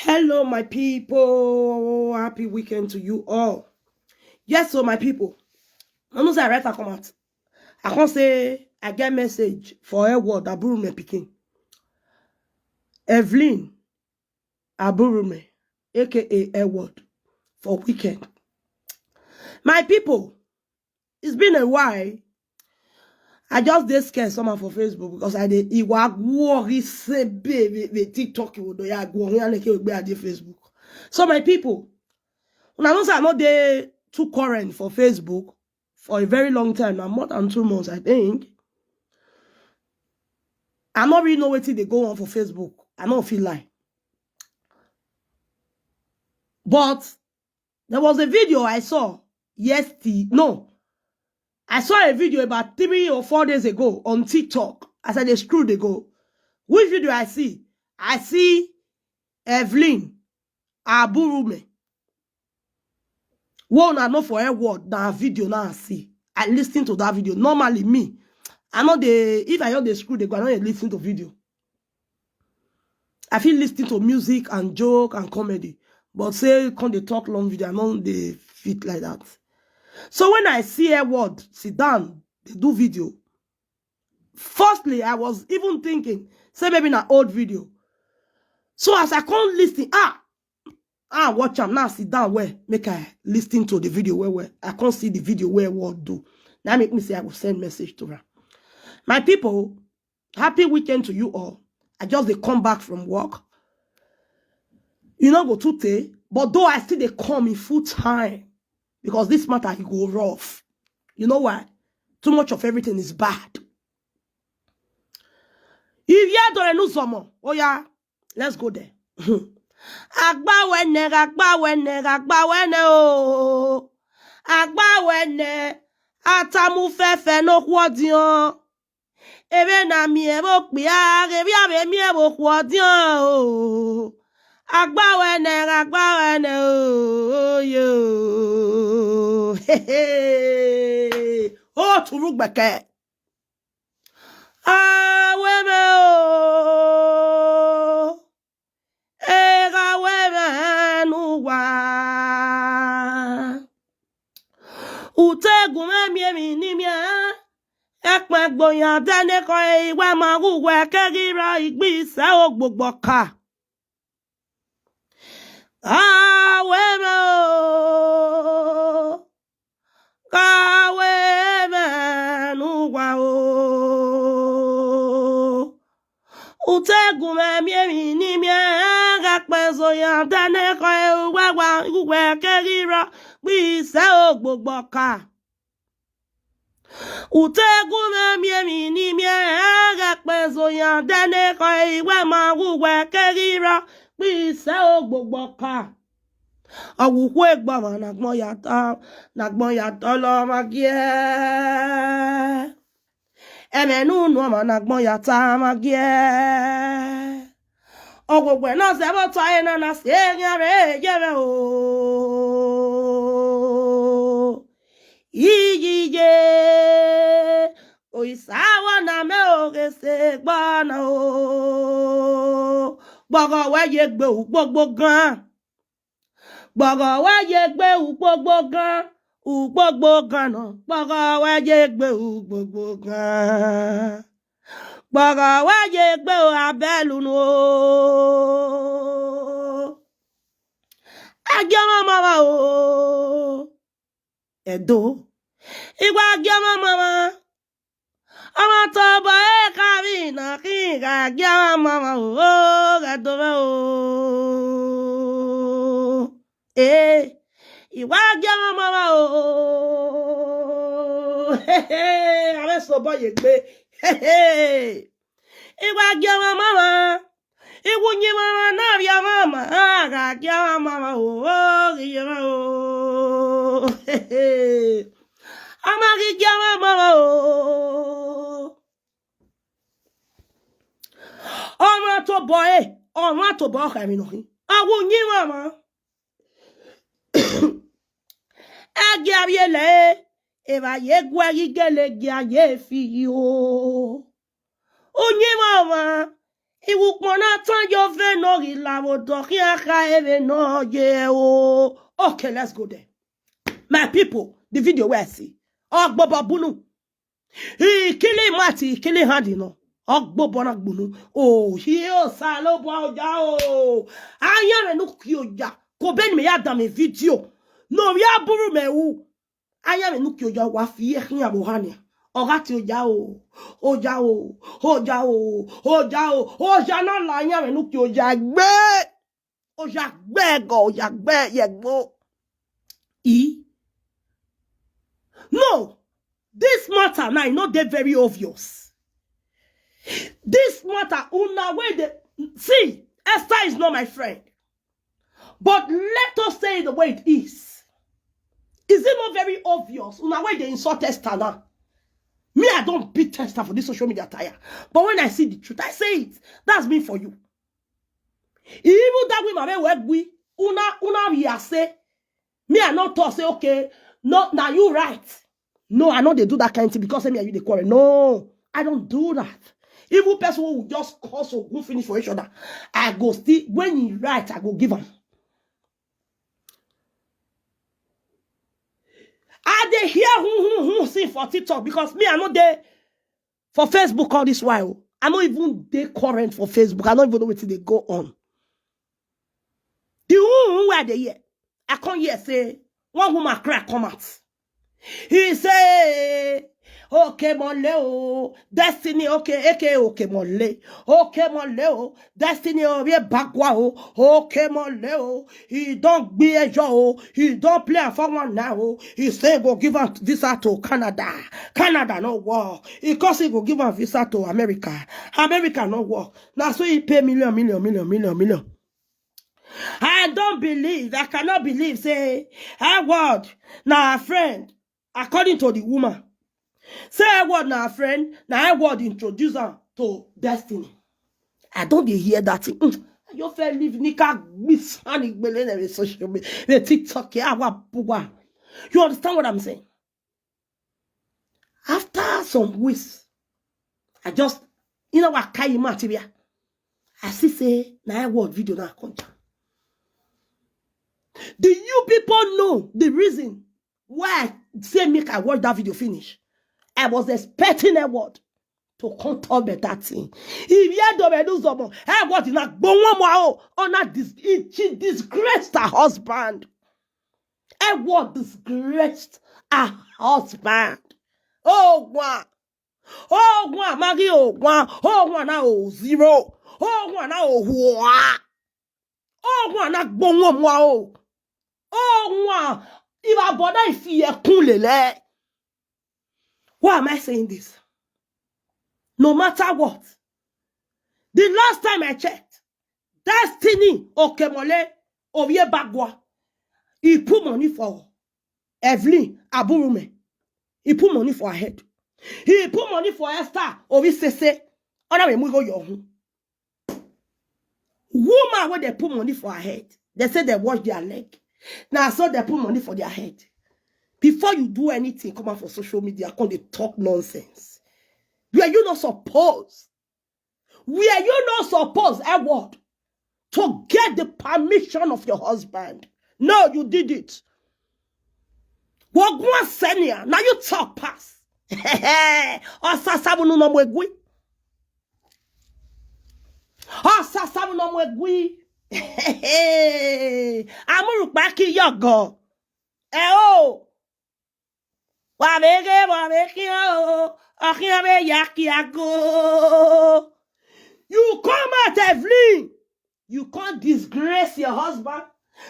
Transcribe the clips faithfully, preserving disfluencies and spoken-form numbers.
Hello, my people. Happy weekend to you all. Yes, so my people, I know say I write a comment. I can't say I get message for Edward Aburume Pikin. Evelyn Aburume, A K A Edward, for weekend. My people, it's been a while. I just dey scare someone for Facebook because I dey iwa worry say baby the TikTok will do ya go ya neke gbe ade Facebook. So my people, una know say I no dey too current for Facebook for a very long time now, more than two months, I think. I no really know wetin dey go on for Facebook. I no feel lie. But there was a video I saw yesterday. No, I saw a video about three or four days ago on TikTok. As I dey scroll dey go, which video I see? I see Evelyn Aburume. One I know for Edward, na video now I see. I listen to that video. Normally, me, I know the if I hear the screw, they go, I know they listen to video. I feel listening to music and joke and comedy. But say, come they talk long video, I know they fit like that. So when I see Edward sit down, they do video. Firstly, I was even thinking, say maybe na old video. So as I come listen, ah, ah, watch am now, sit down where make I listen to the video where where I can't see the video where what do. That make me say I will send message to her. My people, happy weekend to you all. I just dey come back from work. You know go too tey, but though I still dey come in full time because this matter e go rough. You know why? Too much of everything is bad. If you don't know someone, oh yeah, let's go there. Agbawene, agbawene, agbawene o. Agbawene, atamu fefe no kwodion. Ebe na mi ebo kpia, ebe abe mi ebo kwodion o. Agbawene, agbawene o, yo. Hey, hey. O turu gbeke. Aweme o. Ega weme n'ụwa. Utegume miemi n'ime. Ekpegbo ya deneko iwe ma gugwe kegiro igbi ise ogbogbo ka. Aweme o. Ka wee mee n'ụwa o. Utegume miemi n'ime. Gakpezo ya deneko ugwagwa ugwe kegiro gbise ogbogbo ka. Utegume miemi n'ime. Gakpezo ya deneko iwe ma ugwe kegiro gbise ogbogbo ka. Ọgwụkwu egbama na gbọn ya taa, na gbọn ya tọlọ ma gị. Eme n'ụnụ ọma na gbọn ya taa ma gị. Ọgwụgwe na ọzọ ebe ọtọ anyị na na si enyere enyere o. Iyije. Oyisawa na me oge se gbana o. Gbọgọ wee ye gbe ugbogbo gan. Gbọgọ wee ye gbe ugbogbo gan. Ugbogbo gan nọ. Gbọgọ wee ye gbe ugbogbo gan. Gbọgọ wee ye gbe o abelu no. Agioma mama o. Edo. Igwa agioma mama. Ọmọ tó bọ̀ ẹ́ kárí iná kí n gà gí àwọn ọmọ wọn ò gà tó fẹ́ o. Ee, ìwà gí àwọn ọmọ wọn ò. Abẹ́ sọ bọ́ yé gbé. Ìwà gí àwọn ọmọ wọn. Iwu nyi mama na bịa mama, a ga-agị ama mama o, o, gị ya ma o. Amaghị gị ama mama o. Ọnwa tụbọ e, ọnwa tụbọ ka mi nọ. Awu nyi mama. Agi abiele, eba ye gwa gị gele gị a ye fi o. Onye mama, Iwu kpona tan yo ve no ri la wo do ki aka eve no ye o. Okay, let's go there. My people, the video where I see. Ogbobobunu. He killing mati, he killing hand, you know. Ogbobona gbunu. Oh, he o salo bo oja o. Anya me nu ki oja. Ko ben me ya da me video. No, ya buru me u. Anya me nu ki oja wa fi ye hin abo hani. Oga ti oja o. Oja o. Oja o. Oja o. Oja na la anya me nu ki oja gbe. Oja gbe go, oja gbe ye gbo. E. No. This matter now, e no dey very obvious. This matter, una wey dey see, Esther is not my friend. But let us say it the way it is. Is it not very obvious? Una wey dey insult Esther now. Me, I don't beat Esther for this social media tire. But when I see the truth, I say it. That's me for you. Even that woman wey we una una we are say, me, I no talk say, okay, no, now you right. No, I know they do that kind of thing because say me and you dey quarrel. No, I don't do that. Even person who just cause a good finish for each other, I go still, when he right, I go give him. I dey hear who who who see for TikTok because me, I no dey for Facebook all this while. I no even dey current for Facebook. I no even know wetin dey go on. The who who where they hear, I come hear say one woman cry come out. He say, okay, mole o, Destiny, okay, aka okay, mole, okay, mole o, Destiny, oh, yeah, bagwa o, okay, mole o. He don't be a joe, he don't play a for one now. He say go give a visa to Canada. Canada no work. He cause he go give a visa to America. America no work. Now so he pay million, million, million, million, million. I don't believe, I cannot believe say Edward na her friend, according to the woman. Say Edward na her friend, na Edward introduce her to Destiny. I don't dey hear that thing. Mm. You feel leave Nika miss honey gbele na social media, the TikTok, yeah, wa buwa. You understand what I'm saying? After some weeks, I just, you know what, carry material. I see say na Edward video now come down. Do you people know the reason why I say make I watch that video finish? I was expecting Edward to come talk better thing. If you don't do some, Edward is not going more. Oh, not this. She disgraced her husband. Edward disgraced her husband. Oh, one. Oh, one. Maggie, oh, one. Oh, one. Now, oh, zero. Oh, one. Now, oh, one. Oh, one. Now, gbongo mo, oh. Oh, one. If I bother, if you cool, why am I saying this? No matter what, the last time I checked, Destiny Okemole Oviebagwa, he put money for Evelyn Aburume. He put money for her head. He put money for Esther Ovisese. Ona we mugo yohun. Woman wey dey put money for her head, they say they wash their leg. Now so they put money for their head. Before you do anything, come out for social media, come dey talk nonsense. Were you not supposed? Were you not supposed, Edward, to get the permission of your husband? No, you did it. Wogwa senior, now you talk pass. Osasabunu no mwegwi. Osasabunu no mwegwi. Amurukpaki yogo. Eh, oh. Wa mege, wa mege, oh. Okia me yaki ago. You come out, Evelyn. You can't disgrace your husband,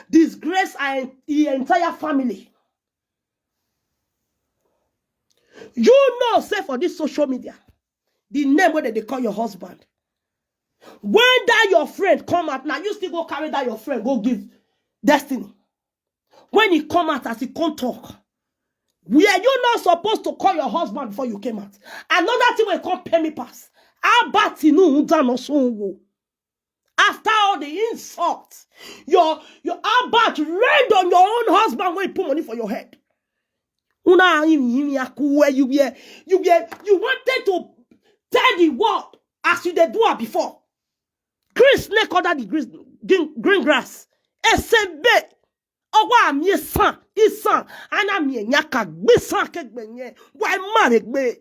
disgrace our, the entire family. You know, say for this social media, the name wey they call your husband. When that your friend come out, now you still go carry that your friend, go give Destiny. When he come out, as he come talk, were you not supposed to call your husband before you came out? Another thing will come pay me pass. Albert Inu Udano Sonwo. After all the insult, your your Albert rained on your own husband when he put money for your head. Una imi imi aku where you were, you were, you wanted to tell the world as you dey do her before. Chris ne koda the green, green, green grass. Esembe. Owa mi esan, isan, ana mi enyaka, gbisan kegbe nye. Wa ma regbe.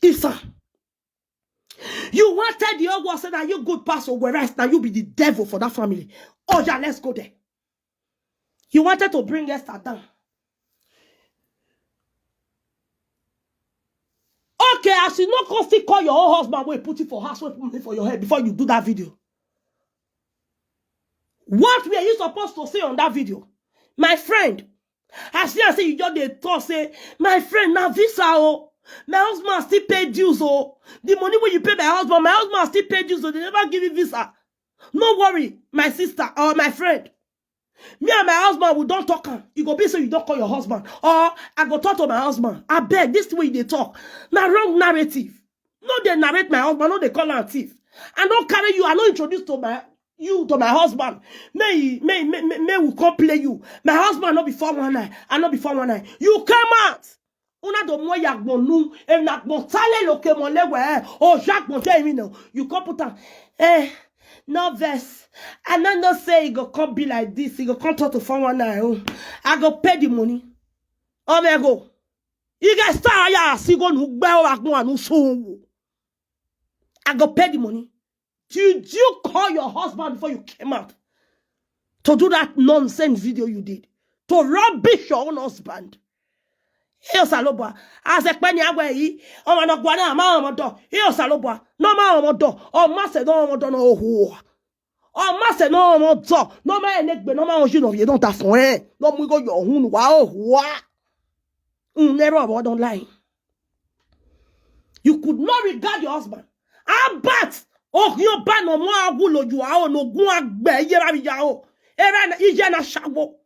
Isan. You wanted the whole world say that you good pass, whereas now you be the devil for that family. Oh yeah, let's go there. You wanted to bring Esther down. Okay, as you no come still call your own husband, wey put it for house, wey put it for your head before you do that video. What were you supposed to say on that video? My friend, I see, I say you just dey talk, say, "My friend, na visa o. My husband still pay dues o. The money wey you pay my husband, my husband still pay dues o. They never give me visa." No worry, my sister or my friend. Me and my husband, we don talk am. You go be so you don call your husband. Or I go talk to my husband. I beg, this way they talk. Na wrong narrative. No, they narrate my husband, no, they call am thief. I don't carry you, I don't introduce to my you to my husband. May he may may, may, may we come play you. My husband not be four one nine. I not be four one nine. You come out. Una do mo yagbonu, e na gbon tale lo ke mo lewe, o yagbon je mi no. You come put am. Eh, no vex. I no know say e go come be like this. E go come talk to four one nine. Oh. I go pay the money. Oh my go. You guys start ya si go nu gbe o agbon anu so. I go pay the money. Did you call your husband before you came out to do that nonsense video you did? To rubbish your own husband? Iyo Salobua, as a penny away, oh, no, guana, ma, omodo. Iyo Salobua, no, ma, omodo. Oh, ma, se, no, omodo, no, who? Oh, ma, se, no, omodo. No, ma, enegbe, no, ma, you know, you don't have for, eh? No, we go, your, who, wa, oh, wa. Mm, never, don't lie. You could not regard your husband. How about, oh, you ban no more agulo, you are no go agbe, yera, yao. Era, ije na shawo.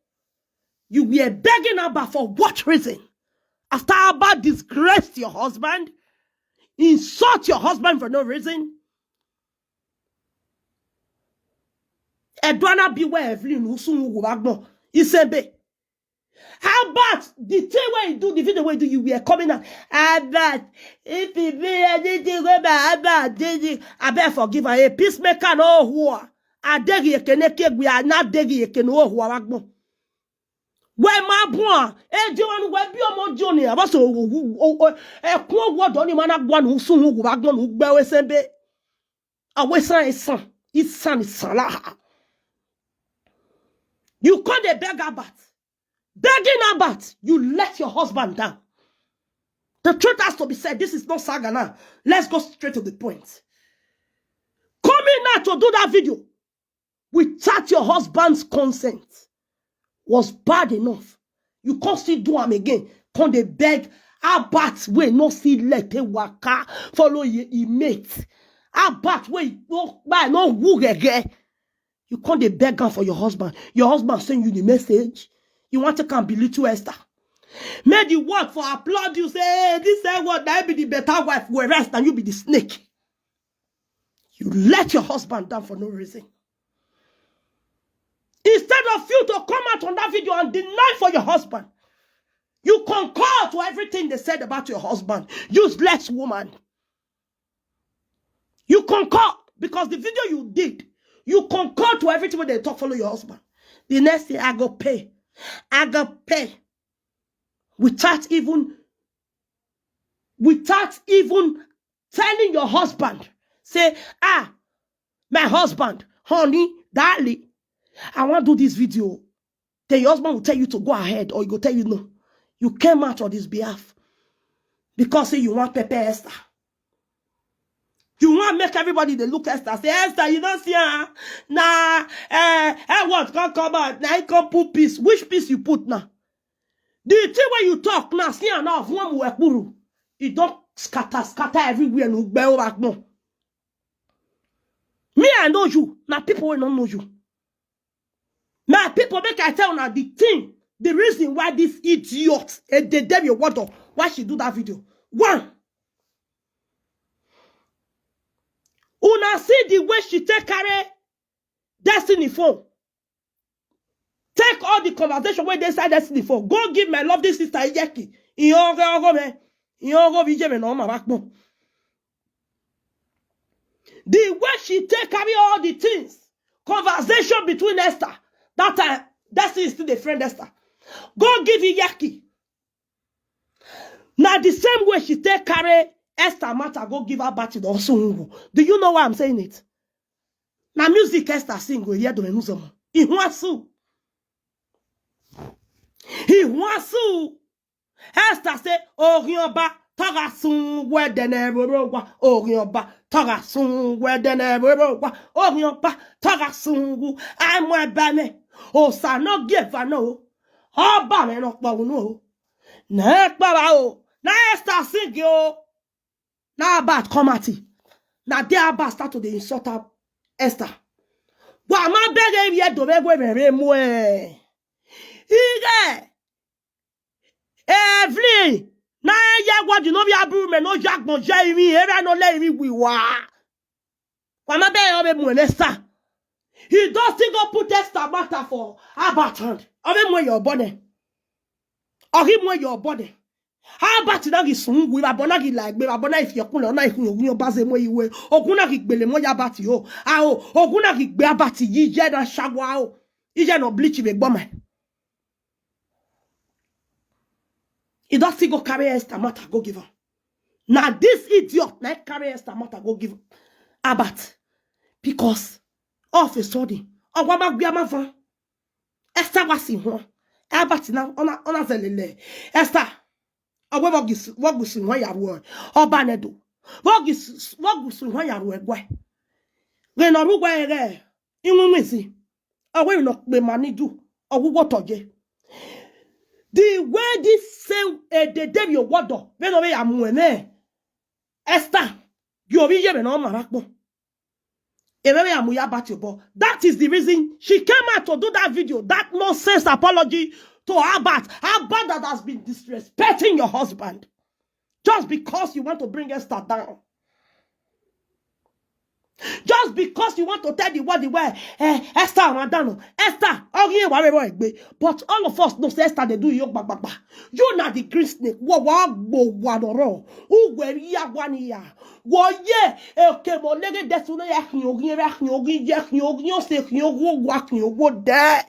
You were begging Abba for what reason? After Abba disgraced your husband, insult your husband for no reason. Edwana, beware, Evelyn, Usun, Ugu, Agbo, Isembe. How about the thing where you do, the video where you do, you were coming out? How about if you be anything about, about this? I beg forgive her. A peacemaker, no whore. I deg you can, we are not deg you can, oh, who are Agbo. Where my boy? Eh, do you want to be a more journey? I was so, oh, oh, oh, a poor word on him, and I want who soon who are going to be with Sembe. Away, son, his son, his son, his son. You call the beggar, but begging about, you let your husband down. The truth has to be said. This is not saga now. Let's go straight to the point. Coming now to do that video without your husband's consent was bad enough. You can't still do am again. Can't they beg? How about we no see let a waka follow your mate? How about we no buy no who again? You can't dey beg am for your husband. Your husband send you the message. You want to come belittle Esther. Make the world for applaud you. Say, "Hey, this is what that be the better wife. Whereas now you be the snake." You let your husband down for no reason. Instead of you to come out on that video and deny for your husband, you concur to everything they said about your husband. Useless woman. You concur because the video you did, you concur to everything when they talk follow your husband. The next thing, I go pay. I go pay. Without even, without even telling your husband, say, "Ah, my husband, honey, darling, I want to do this video." Then your husband will tell you to go ahead, or he go tell you no. You came out on his behalf because say you want pepper Esther. You want make everybody they look Esther. Say, "Esther, you don't see her. Nah, eh, eh, what? Come, come out. Now you come put peace." Which peace you put now? The thing where you talk now, see her now, from Wekuru. It don't scatter, scatter everywhere. No, be over, no. Me, I know you. Now people will not know you. My people, make I tell now the thing, the reason why this idiot, eh, the devil water, why she do that video. One, una see the way she take carry Destiny phone. Take all the conversation wey dey inside Destiny phone. Go give my lovely sister Iyeki. Iyongo, me. Iyongo, vije me no ma bakpo. The way she take carry all the things, conversation between Esther, that time, Destiny is still the friend Esther. Go give Iyaki. Now the same way she take carry Esther matter, go give her back to the Osungu. Do you know why I'm saying it? Now music Esther sing go hear the Menuzomo. He wants to. He wants to. Esther say, "Orin ọba, tọ́ra sun wẹ́dẹ̀nẹ̀ rorogwa. Orin ọba, tọ́ra sun wẹ́dẹ̀nẹ̀ rorogwa. Orin ọba, tọ́ra sun wu. Àìmọ̀ ẹ̀bẹ̀ ni. Òsà náà gé ẹ̀fà náà o. Ọba mi náà pọ̀ wọnú o. Náà pọ̀ wá o. Náà Esther sing o." Now Albert come at it. Now there Albert start to dey insult her, Esther. Wà á má bẹ̀rẹ̀ ibi ẹ̀dọ̀ bẹ́ẹ̀ wẹ̀ bẹ̀rẹ̀ mú ẹ̀. Ire. Evelyn. Náà ẹ yẹ wọ́ọ̀dù lórí aburú mẹ́ ló yàgbọ̀n jẹ́ irin eré náà lẹ́yìn wíwá. Wà á má bẹ̀rẹ̀ ọbẹ̀ mú ẹ̀ lẹ́sà. He don still go put Esther matter for Albert hand. Ọbẹ̀ mú ẹ̀ yọ̀ ọ̀bọ nẹ̀. Ọ̀hí mú ẹ̀ yọ̀ ọ̀bọ nẹ̀. Albert náà kì í sùn wí, bàbá náà kì í là gbé, bàbá náà ìfìyẹ̀kùn lọ, náà ìfìyẹ̀kùn yóò bá ṣe mọ́ ìwé. Ògùn náà kì í gbèlè mọ́ yá Albert yìí o. A o, ògùn náà kì í gbé Albert yìí jẹ́ náà ṣáwá o. Ìjẹ́ náà bleach ìwé gbọ́mọ̀ ẹ̀. He don still go carry Esther matter, go give her. Now this idiot, now carry Esther matter, go give Albert. Because all of a sudden, ọgwa ma gbia ma van. Esther was in one. Albert now, ona, ona zelele. Esther, ọgwa wọgis, wọgis nwa ya ruo. Ọba nedo. Wọgis, wọgis nwa ya ruo egwe. Gị nọrọ ụgwọ ere. Inwe nwezi. Ọgwa ịnọ kpe ma n'idu. Ọgwụgwọ tọje. The way this same, eh, the day you water, when over ya muene. Esther, you be here na ọ mara kpọ. Ebe ya mu ya Albert your boy. That is the reason she came out to do that video, that nonsense apology to Albert. Albert that has been disrespecting your husband. Just because you want to bring Esther down. Just because you want to tell the world the way, eh, Esther Amadano, Esther, Ogie Warebo Egbe. But all of us know say Esther dey do yo gbagbagba. You na the green snake. Wo wa gbo wa doro. Ugwe ya gwani ya. Wo ye, eh, ke mo lege desu na ya hin ogi, ya hin ogi, ya hin ogi, o se hin ogi, wo wa hin ogi de.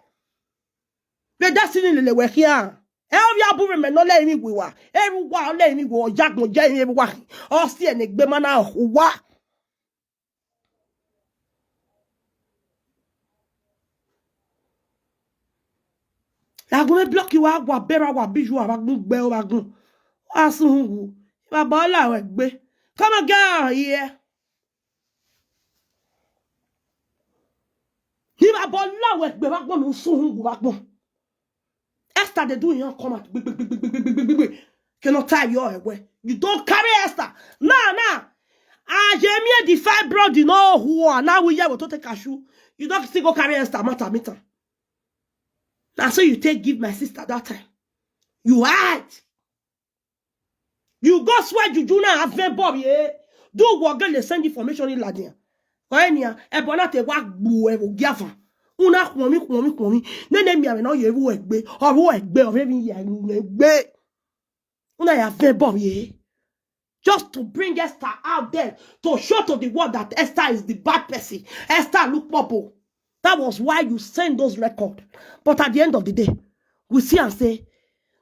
Be da sini lele we hia. E o ya bu me no le mi gwiwa. E ru wa le mi gwo ya gbo je mi wa. O si ene gbe mana wa. Lagun me block you wa, wa bera wa biju wa gun gbe o wa gun. Wa sun hu. Baba Ola we gbe. Come again here. Ni baba Ola we gbe wa gbon, sun hu wa gbon. Esther dey do him come out. Gbe, gbe, gbe, gbe, gbe, gbe, gbe, gbe. Cannot tie your way. You don't carry Esther. Nah, nah. Ajemie the five brother, you know who are now we here to take a shoe. You don't still go carry Esther matter meter. Now so you take give my sister that time. You hide. You go swear juju now have Bob, yeah. Do what girl they send information in Ladia. Kwa enia, e bona te wa gbu e wo giafa. Una kwomi, kwomi, kwomi. Nene mi ame no ye ru egbe. Oru egbe, ore mi ye ru egbe. Una ya Bob, yeah. Just to bring Esther out there to show to the world that Esther is the bad person. Esther look purple. That was why you send those records. But at the end of the day, we see and say,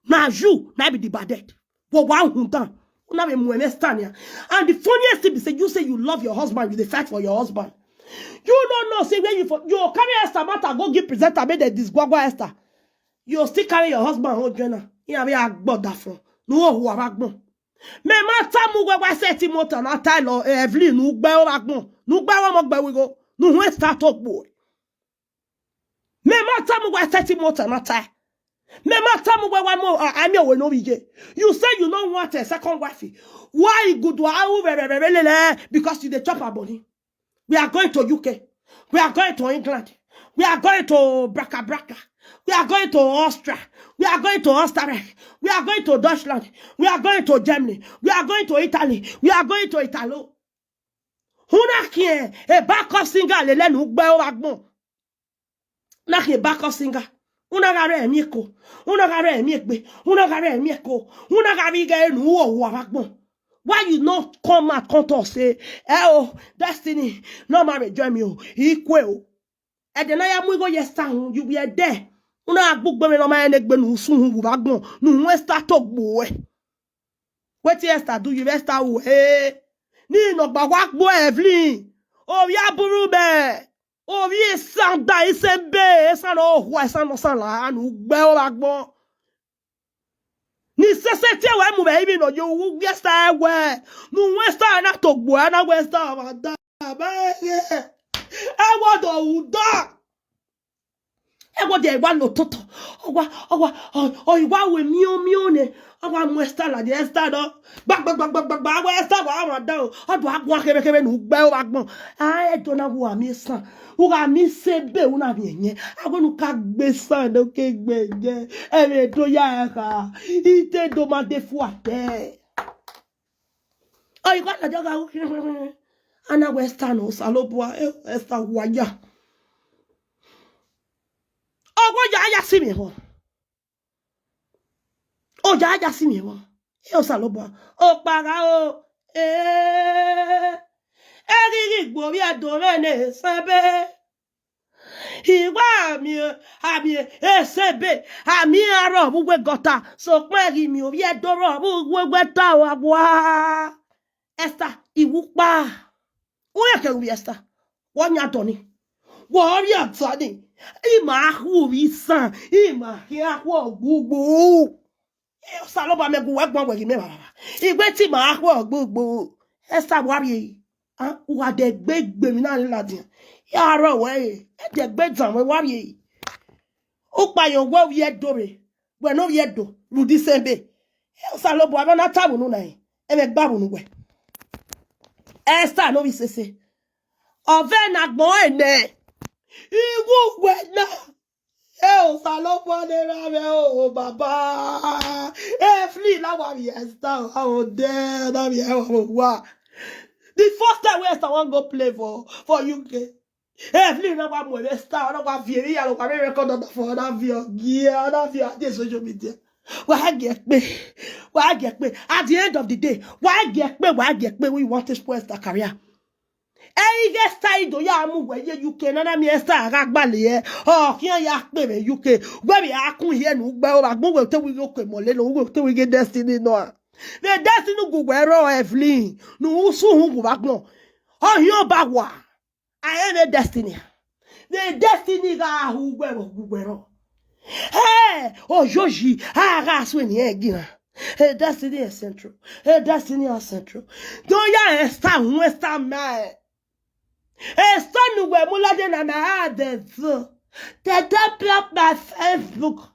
now you, now be the bad dead. But one who done. Una be mu eme stand here. And the funniest thing is say you say you love your husband, you dey fight for your husband. You don't know, say where you for you carry Esther matter, go give presenter, make dem disgwagwa Esther. You still carry your husband home join am. He have a gbọdọ fún. No who have a gbọn. Me ma ta mu gwe wa se Timothy na ta lo Evelyn nu gbe o wa gbọn. Nu gbe wa mo gbe wi go. Nu hu Esther to gbo. Me ma ta mu gwe se Timothy na ta. Me ma ta mu gwe wa mo, uh, ami owe no bije. You say you no want a second wife. Why good wa u re re re re le le? Because you dey chop her money. We are going to U K. We are going to England. We are going to Braka Braka. We are going to Austria. We are going to Österreich. We are going to Deutschland. We are going to Germany. We are going to Italy. We are going to Italo. Una kie, a backup singer, le le nu gbe o wa gbon. Na ke backup singer. Una ga re mi ko. Una ga re mi egbe. Una ga re mi ko. Una ga bi ge nu o wa gbon. Why you no come out, come talk say, "Eh, oh, Destiny, no marry, join me, oh, equal, oh." And then I am, we go, yes, sir, you be there. Una agbugbe me no ma enegbe nu sun hu bagbon. Nu hu Esther to gbo e. Wetin Esther do you, Esther, oh, eh? Ni no gba wa gbo Evelyn. Oh, ya buru be. Oh, ye sanda ise be, esa no ho, esa no sala, anu gbe o bagbon. Ni sese tie we mu be ibi no yo wu Esther we. Nu Esther na to gbo, na Esther ma da. Ba ye. E wo do u da. E wo de wa no toto. Owa, owa, o, o, iwa we mio, mio ne. Owa mu Esther la de Esther do. Gba, gba, gba, gba, gba, gba. Awa Esther wa, wa da o. Odo agwa kebe, kebe nu gbe o bagbon. A, e do na wa mi san. U ga mi se be u na mi enye. Awe nu ka gbe san do ke gbe je. E me do ya e ka. Ite do ma de fu ate. O, iwa la de ga u. Ana we Esther no, Osalobua, eh, Esther wa ya. Owo ya ya si mi ho. O ya ya si mi ho. E Osalobua. O para o. Eh. Eriri gbo bi ado re ne sebe. Iwa mi, ami esebe, ami aro bu we gota. So pe ri mi o bi edo ro bu we gota wa wa. Esther, iwu pa. Uye ke wi Esther. Wo nya doni. Wo ri atani. I ma hu wi san. I ma ke a wo gbugbu. E Osalobua me gu we gbon we gi me baba. Igbe ti ma hu gbugbu. Esther wa ri. Ah, wa de gbe gbe mi na ni ladin. Ya ro we. E de gbe dan we wa ri. U pa yo we wi edo re. We no wi edo. Ru di sembe. E Osalobua me na ta bunu na. E me gba bunu we. Esther no bi sese. Ove na gbon ene. Iwu we na. E Osalobua ne ra me o baba. E fli la wa mi Esther. How there na mi e wa. The first time we Esther wan go play for, for U K. Evelyn na wa mo Esther, na wa vie ya, na wa record that for that view. Yeah, that view at the social media. Wa ge pe. Wa ge pe. At the end of the day, wa ge pe, wa ge pe, we want to spoil Esther career. E ge Esther do ya mu we ye U K na na mi Esther ga gbale e. O kian ya pe we U K. We bi a kun ye nu gbe o ba gbon we te we U K mo le lo we te we ge Destiny no. The Destiny gu we ro Evelyn. Nu su hu gu ba gbon. O yo ba wa. I am a Destiny. The Destiny ga hu gwe ro gu gwe ro. Hey, o joji, a ga swe ni e gina. Hey, Destiny is central. Hey, Destiny is central. Do ya Esther, hu Esther me. Esther nu we mu la de na na a de so. They don't block my Facebook.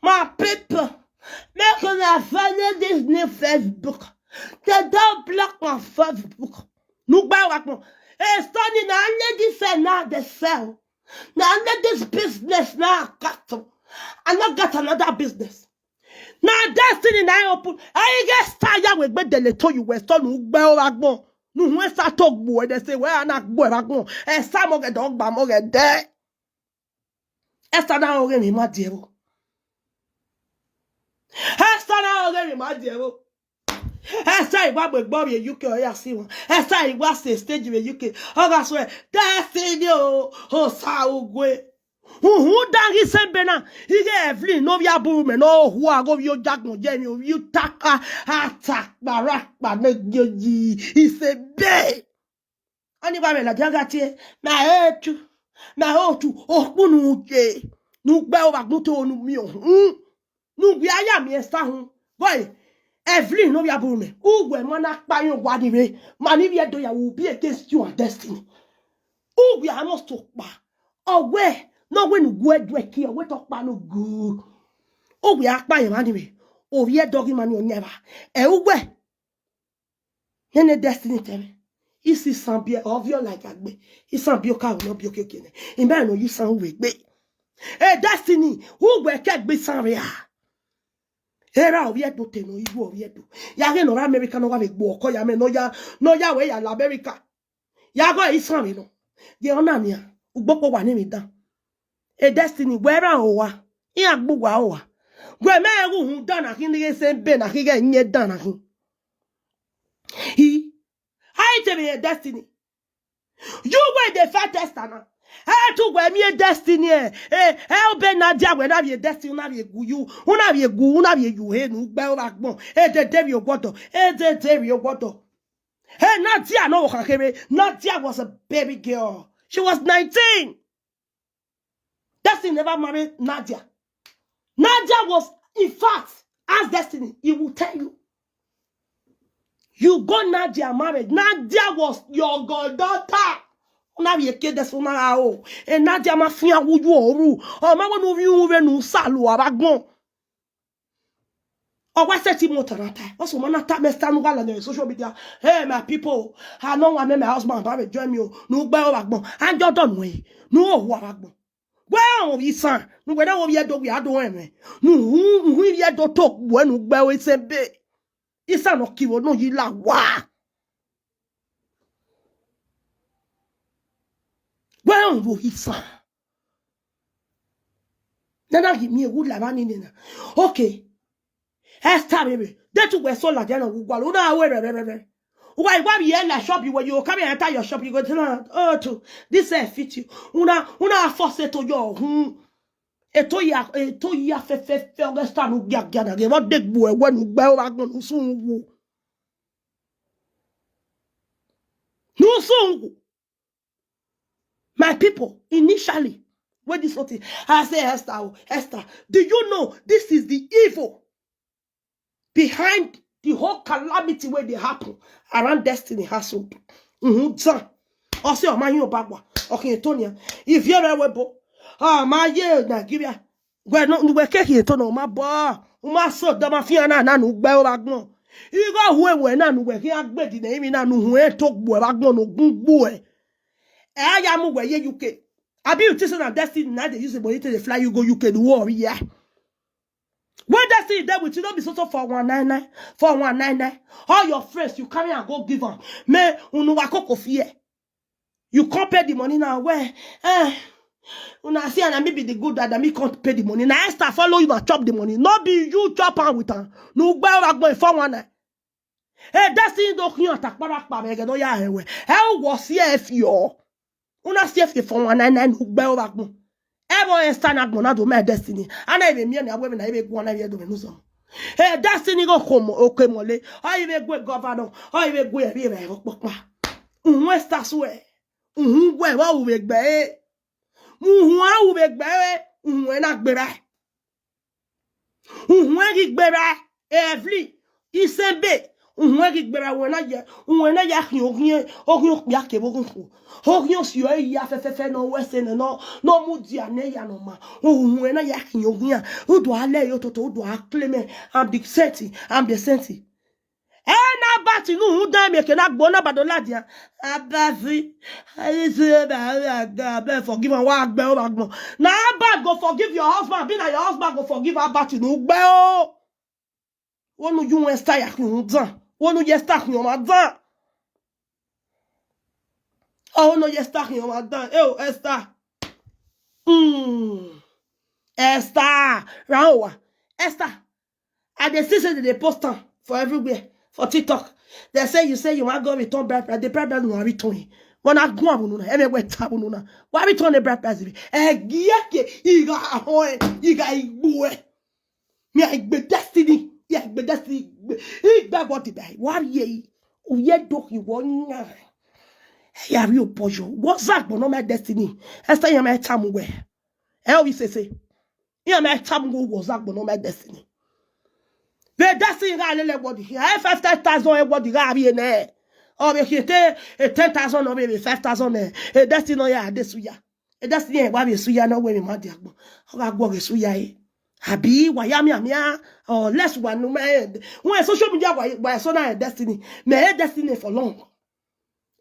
My people, make una follow this new Facebook. They don't block my Facebook. Nu gba wa pon. Esther ni na lady sell na dey sell. Na ladies business na I got. I no get another business. Na Destiny na I open. I get Esther ya we gbe dele to you we so nu gbe o wa gbon. Nu hu Esther to gbo e de se we ana gbo e wa gbon. Esther mo ge do gba mo ge de. Esther na oge mi ma die wo. Esther na oge mi ma die wo. Esther igba gbe gbo ye U K o ya si won. Esther igba se stage we U K. O ga so e. Destiny o, o sa ugwe. Hu hu dangi se be na. Ige Evelyn no bi aburu me no hu ago bi o jagun je mi o bi taka ata para pa ne geji. Ise be. Ani ba me la jaga tie. Na etu. Na otu. Okpunu je. Nu gbe o ba gbuto onu mi o. Hmm. Nu gbe aya mi Esther hu. Boy, Evelyn no bi aburu me. Ugwe mo na pa yo wa ni re. Ma ni bi edo ya will be against you and Destiny. Ugwe a must to pa. Owe, no we nu gwe dwe ki, owe to pa no gu. Ugwe a pa ye ma ni re. O bi edo gi ma ni o never. E ugwe. Nene Destiny tell me. Isi san bi ovio like agbe. Isan bi o ka no bi o kekene. Imbe no you san we gbe. E Destiny, ugwe ke gbe san re a. Era o ye do te no ibu o ye do. Ya ge no ra America no wa ve gbo oko ya me no ya, no ya we ya la America. Ya go isan re no. Ye ona ni a. Ugbo po wa ni mi dan. E Destiny, where o wa? I agbu wa o wa. Gwe me ru hun dan na kin ni se be na kin ge nye dan na kin. He, how you tell me your destiny? You were the first tester now. How to wear me a destiny? Eh, eh, how be Nadia when have your destiny, have your gu you, una have your gu, una have your you, hey, no, be over gbon. Eh, the day you water, eh, the day you water. Hey, Nadia, no, Nadia was a baby girl. She was nineteen. Destiny never married Nadia. Nadia was, in fact, ask Destiny, he will tell you. You go Nadia married. Nadia was your goddaughter. Una be eke Destiny una o. E Nadia ma fi awu you oru. O ma wonu vi u ve nu salu abagbon. Or why set him motor that time? Also, man, that time, Mister Nugala on social media. Hey, my people, I know why my husband have a join me. No, by over gbon. And you don't know. No, who are gbon. Well, we son. No, whether we are do, we are doing me. No, who, who we are do talk when we go is a bit. It's not kill, no, you la wa. Well, we son. Nana give me a good lava nina. Okay. Esther, baby. They two were so like, you know, who are, who are, who are, why, why you in the shop? You, when you come and enter your shop, you go to, oh, to this, eh, fit you. Una, una force it to your, hmm. Eto ya, eto ya, fe, fe, fe, understand, who get, get, get, what they boy, when you buy, what going to soon, who. No soon, who. My people, initially, when this whole thing, I say, Esther, oh, Esther, do you know this is the evil behind the whole calamity where they happen around Destiny household? Mm-hmm. So, I say, oh, my, you bagwa. Okay, Antonia. If you're a webo, ah, my, yeah, Nigeria. Well, no, we can't hear to no, my boy. Uma so, the mafia, na, na, no, gbẹ o ba gbọn. Igo hu ewe na, no, we can't gbẹ di na, imi na, no, hu e to gbo e ba gbọn, no, gun gbo e. E, I am we ye U K. I be you think say na Destiny na they use the money to dey fly you go U K, the war, yeah. When Destiny there with you, don't be so, so for one nine nine, for one nine nine. All your friends, you carry and go give am. Me, unu wa koko fear. You can't pay the money now. Where? Eh, una see, and me be the good dad, and me can't pay the money. Now Esther follow you and chop the money. No be you chop am with am. No, gbẹ o ba gbọn, four one nine. Hey, Destiny do kiyan takpara pa me, no ya ewe. E wo si e fi o. Una si e fi four one nine nine, no, gbẹ o ba gbọn. E wo Esther na gbọn na do my Destiny. Ana ebe mi na we na ebe gbọn na ye do me no so. Hey, Destiny go komo, okay, mole. O ibe gwe governor, o ibe gwe ebe ebe popa. Uhun Esther swear. Uhun gwe wa u be gbe. Uhun a u be gbe. Uhun e na gbe ba. Uhun e gi gbe ba. Evli. Isembe. Uhun e gi gbe ba, uhun e na ya. Uhun e na ya hin ohin. Ohin o ya ke bo gun fu. Ohin o si o ya fe fe fe no we se ne no. No mu dia ne ya no ma. Uhun e na ya hin ohin a. U do ale yo toto, u do a claim e. I'm the senti. I'm the senti. E na bati nu hu dan me ke na gbo na bado ladia. Abazi. Ayi se ba ra ga be forgive am wa gbe o ba gbọn. Na bad go forgive your husband, be na your husband go forgive her bati nu gbe o. Wonu you wen style ya kun dan. Wonu ye style kun ma dan. Oh no, ye style kun ma dan. Eh, oh, Esther. Mm. Esther, Raowa. Esther. I dey see say they dey post am for everywhere, for TikTok. They say you say you wan go return bride price. The bride price no return. When I go abununa, everywhere tabununa. Why return the bride price? Eh, gieke, iga ahoe, iga igboe. Me I gbe Destiny. Yeah, I gbe Destiny. Igbe what the buy. Why ye? Uye do ki wonya. Ya ri opojo. What's that? But not my Destiny. Esther, ya my tamu we. E o bi sese. Iya me tamu go was that, but not my Destiny. The Destiny ga lele what the here. E five thousand e what the ga bi ne. O be ki te e ten thousand o be five thousand e. E Destiny no ya de suya. E Destiny e wa be suya no we mi ma di agbo. O ga gbo ge suya e. Abi wa ya mi amia. O less wa no me. When social media wa wa so na e Destiny. Me e Destiny for long.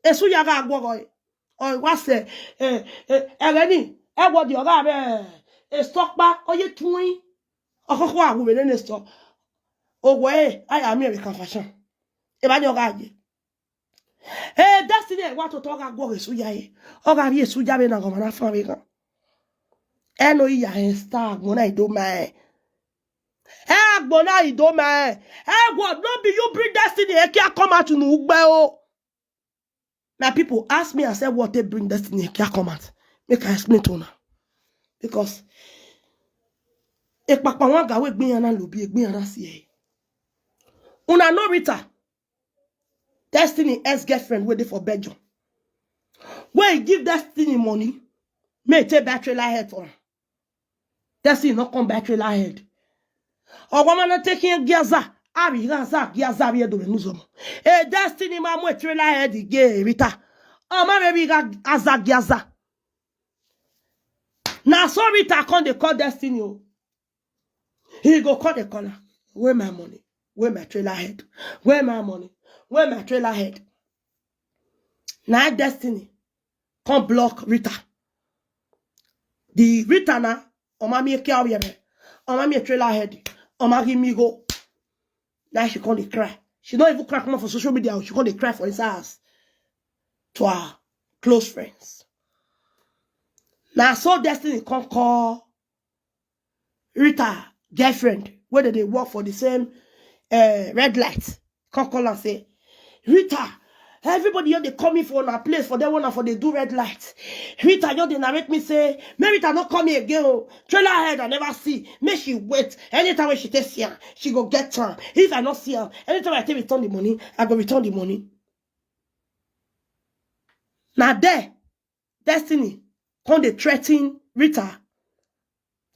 Esu ya ga gwo go. O wa se, eh, eh, ereni, e wo di oga be, e stokpa, o ye tun. O ko ko awu be ne sto. O we, I am here with fashion. E ba ni oga je. Eh, Destiny, e wa to to ga gwo esu ya e. Oga bi esu ya be na go mana fa be kan. E no iya e star, mo na ido ma e. E Agbona Idoma. Eh, what? No be you bring Destiny Ekia come out to Nugbe o. My people ask me, I said, what they bring Destiny Ekia come out? Make I explain to una. Because Ekpakpa wan ga we gbin yana lobi, gbin yana si e. Una know Rita. Destiny ex-girlfriend wey dey for Belgium. Wey he give Destiny money, make e take buy trailer head for am. Destiny no come buy trailer head. Ogwama na take him giaza. Abi gaza giaza bi edo muzomo. E Destiny ma mu trailer head ge Rita. O ma be bi ga aza giaza. Na so Rita come dey call Destiny o. He go call the caller. Where my money? Where my trailer head? Where my money? Where my trailer head? Na Destiny come block Rita. The Rita na, Omami Ekia Oyebe, Omami Trailer Head, Omami Migo. Now she come dey cry. She don't even crack more for social media. She come dey cry for his house to her close friends. Now so Destiny come call Rita girlfriend, where they work for the same uh, red light. Come call and say, Rita, everybody here they come in for a place for that one and for they do red light. Rita, you they narrate me say, may Rita not come here again. Oh. Trailer head I never see. May she wait. Anytime when she takes here, she go get time. If I not see her, anytime I take return the money, I go return the money. Now there, Destiny come dey threaten Rita.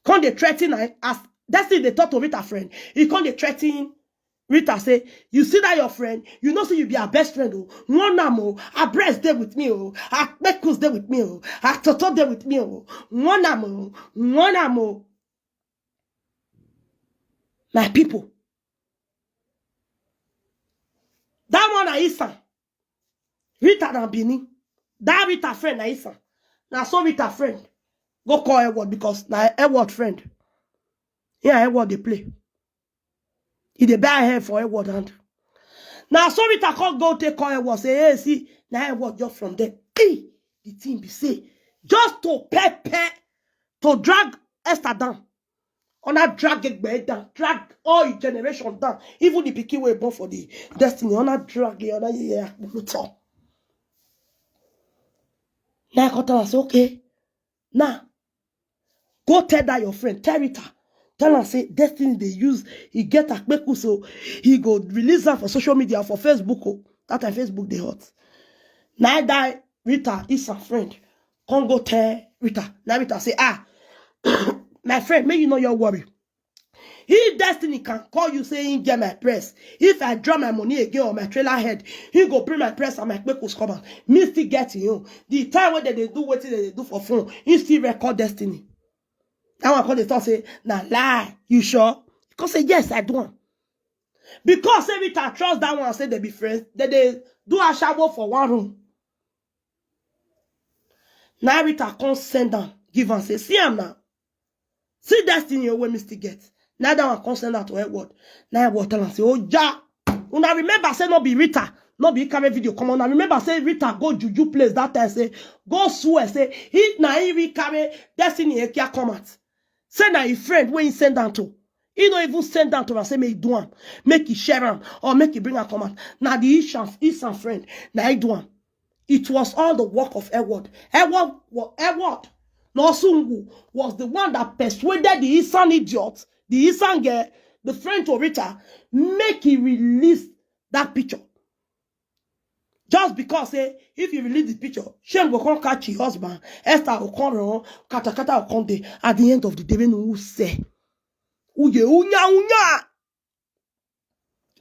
Come dey threaten her as Destiny dey talk to Rita friend. He come dey threaten Rita say, you see that your friend, you know say you be her best friend o. One am o, her breast dey with me o, her kpekus dey with me o, her toto dey with me o. One am o, one am o. My people, that one na Isan. Rita na Benin. That Rita friend na Isan. Na so Rita friend go call Edward because na Edward friend. Yeah, Edward dey play. He dey buy hair for Edward hand. Na so Rita come go take call Edward say, hey, see, na Edward just from there. Hey, the thing be say, just to pepper, to drag Esther down. Una drag Egbe down, drag all your generation down. Even the pikin wey born for the Destiny, una drag it, una yeah, brutal. Now I come tell her say, okay, now go tell that your friend, tell Rita, tell her say Destiny dey use, he get akpeku so he go release am for social media, for Facebook o. That time Facebook dey hot. Now that Rita is her friend, come go tell Rita. Now Rita say, ah, my friend, may you know your worry. If Destiny can call you say he get my press, if I draw my money again on my trailer head, he go bring my press and my kpekus come out. Me still get you. The time when they, they do wetin they, they do for phone, he still record Destiny. That one come dey talk say, na lie, you sure? He come say, yes, I do am. Because say Rita trust that one, say they be friends, they dey do ashawo for one room. Now Rita come send am, give am say, see am now. See Destiny wey me still get. Now that one come send am to Edward. Now Edward tell am say, oh ja. Una remember say no be Rita, no be carry video come on. Una remember say Rita go juju place that time say, go swear say, he na he re carry Destiny Ekia come out. Say na him friend wey he send am to. He no even send am to am say make he do am, make he share am, or make he bring am come out. Na the Isan, Isan friend, na he do am. It was all the work of Edward. Edward, wa- Edward Nosungu was the one that persuaded the Isan idiot, the Isan girl, the friend to Rita, make he release that picture. Just because say if you release the picture, shame go come catch your husband. Esther go come run, katakata go come dey. At the end of the day, when who say, uye unya unya.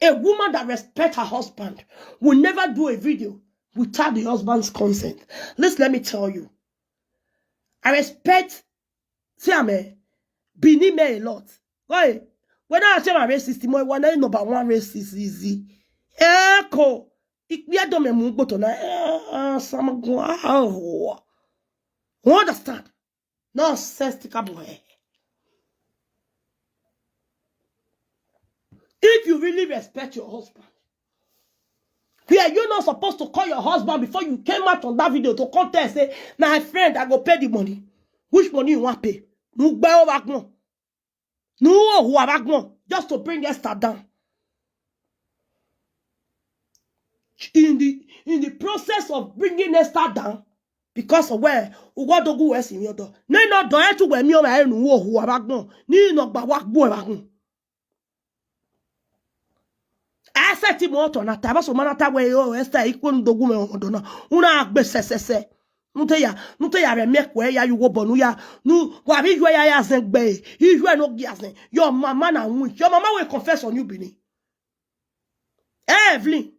A woman that respects her husband will never do a video without the husband's consent. Listen, let me tell you. I respect, see, I'm a Benin me a lot. Why? When I say my racist, my one number one racist is the echo. Ikpia do me mu gboto na, eh, eh, some go, ah, oh. You understand? Nonsensical boy. If you really respect your husband, were you not supposed to call your husband before you came out on that video to come tell say, my friend, I go pay the money? Which money you want pay? Mugbe over. No, who have gone just to bring Esther down. In the in the process of bringing Esther down, because of where Ugodogu was in your door. No, no, do it to where me or I know who have gone. Ni no, but what go have gone. I said to Moto na taba so manata we yo Esther ikun dogu me odona. Una agbe sesese. Nute ya, nute ya re me kwe ya yugo bonu ya. Nu wa bi yue ya ya zen gbe. Yue no gi azen. Your mama na win. Your mama will confess on you, Bini. Evelyn.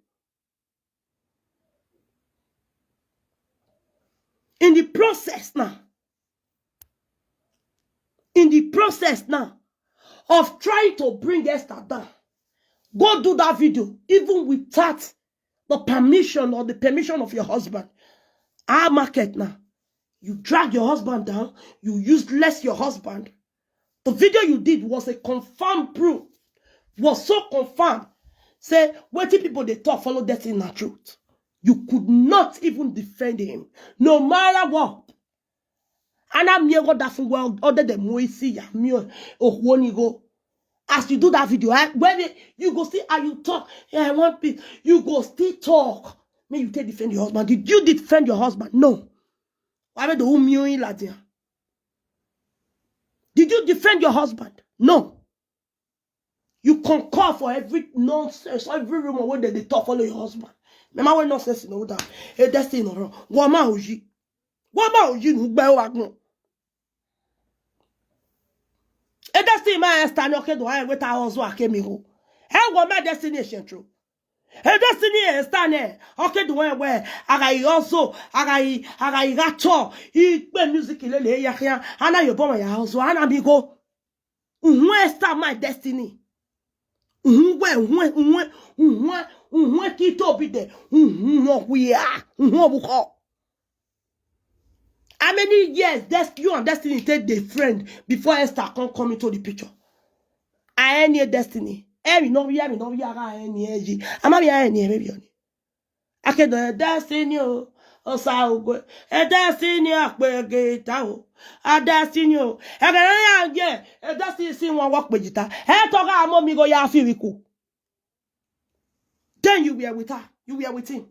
In the process now, in the process now of trying to bring Esther down, go do that video even without the permission or the permission of your husband. Our market now, you drag your husband down, you useless your husband. The video you did was a confirmed proof, was so confirmed. Say, what if people they talk follow that in the truth? You could not even defend him, no matter what. And I'm here, God, that for well, other than Moisi, Yamio, Okwonigo. As you do that video, eh, when they- you go see how you talk, "Yeah, I want peace." You go still talk. May you take defend your husband. Did you defend your husband? No. Why do you mean like that? Did you defend your husband? No. You can call for every nonsense, every rumor when they, they talk follow your husband. Remember when nonsense in order. Hey, that's thing wrong. Wama oji. Wama oji no gbe wa gun. Hey, that's thing my Esther no ke do I wait I also akemi ho. Hey, what my destination true. Hey, destiny Esther ne. Okay, do I where I also I I got to. He play music lele ya ya. Ana yo boma ya also ana mi go. Uhun Esther my destiny. Uhun we uhun uhun uhun uhun ki to be there. Uhun no we ah. Uhun obuko. How many years des- you and Destiny take the friend before Esther come come into the picture? I any Destiny. Every no we every no we are any energy. I'm not any baby on. Akedo e Destiny o. Osa ogwe. E Destiny akpe gita o. A Destiny o. E ga ya ye. E Destiny si won work pe jita. E to ga mo mi go ya fi wiku. Then you were with her. You were with him.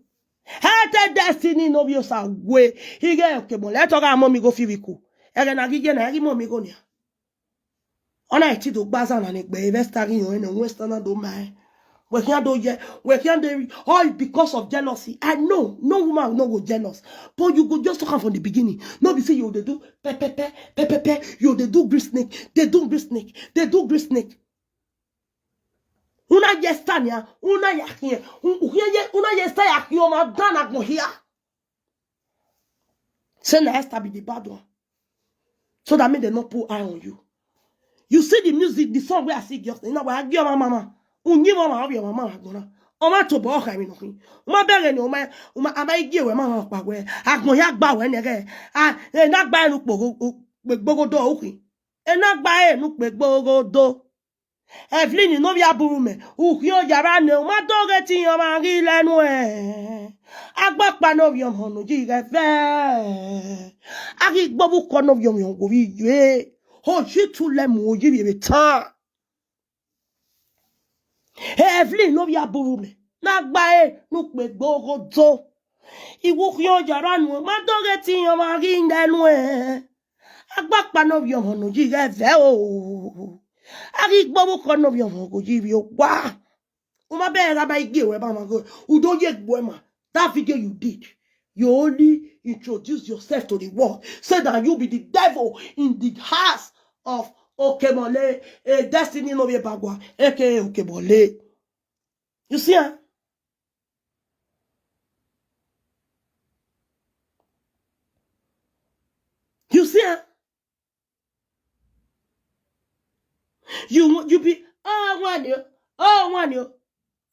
He te Destiny no bi osa gwe. He get okay mo. Let her mommy go fi wiku. Ege na gige na egi mommy go nia. Ona eti do gbaza na ne gbe Esther gi yo ene Esther na do mai. We can do ye. We can do all because of jealousy. I know no woman no go jealous. But you go just talk am from the beginning. No be say you dey do pe pe pe pe pe pe. You dey do green snake. They do green snake. They do green snake. Una yesta nia, una ya hie, un- uhie ye, una yesta ya hie o ma dana go here. Say na Esther be the bad one. So that mean they not put eye on you. You see the music, the song where I see girls, you know where I give my mama. Unyi mama, have your mama gonna. O ma to bo ka mi no hin. O ma bere ni o ma, o ma ama igi we mama pa we. Agbon ya gba we nege. Ah, e na gba enu pogo pogo do ohin. E na gba enu pe gbogo do. Evelyn no bia buru me. Ukhio yara ne o ma doge ti yan ma ri lenu e. Agbapa no bi omo no ji re fe. Agi gbobu ko no bi omo go bi ye. Ho shi tu le mu o ji bi be tan. Evelyn no bia buru me. Na gba e nu pe gbogo do. Iwo khio yara nu ma doge ti yan ma ri lenu e. Agbapa no bi omo no ji re fe o. Agi gbobu ko no bi omo go ji bi o wa. Uma be ra ba igi we ba ma go. Udo ye gbo ma. That video you did. You only introduce yourself to the world. Say that you be the devil in the house of Okemole, a Destiny no be bagwa, A K A Okemole. You see, huh? You see, huh? You you be oh one you oh one you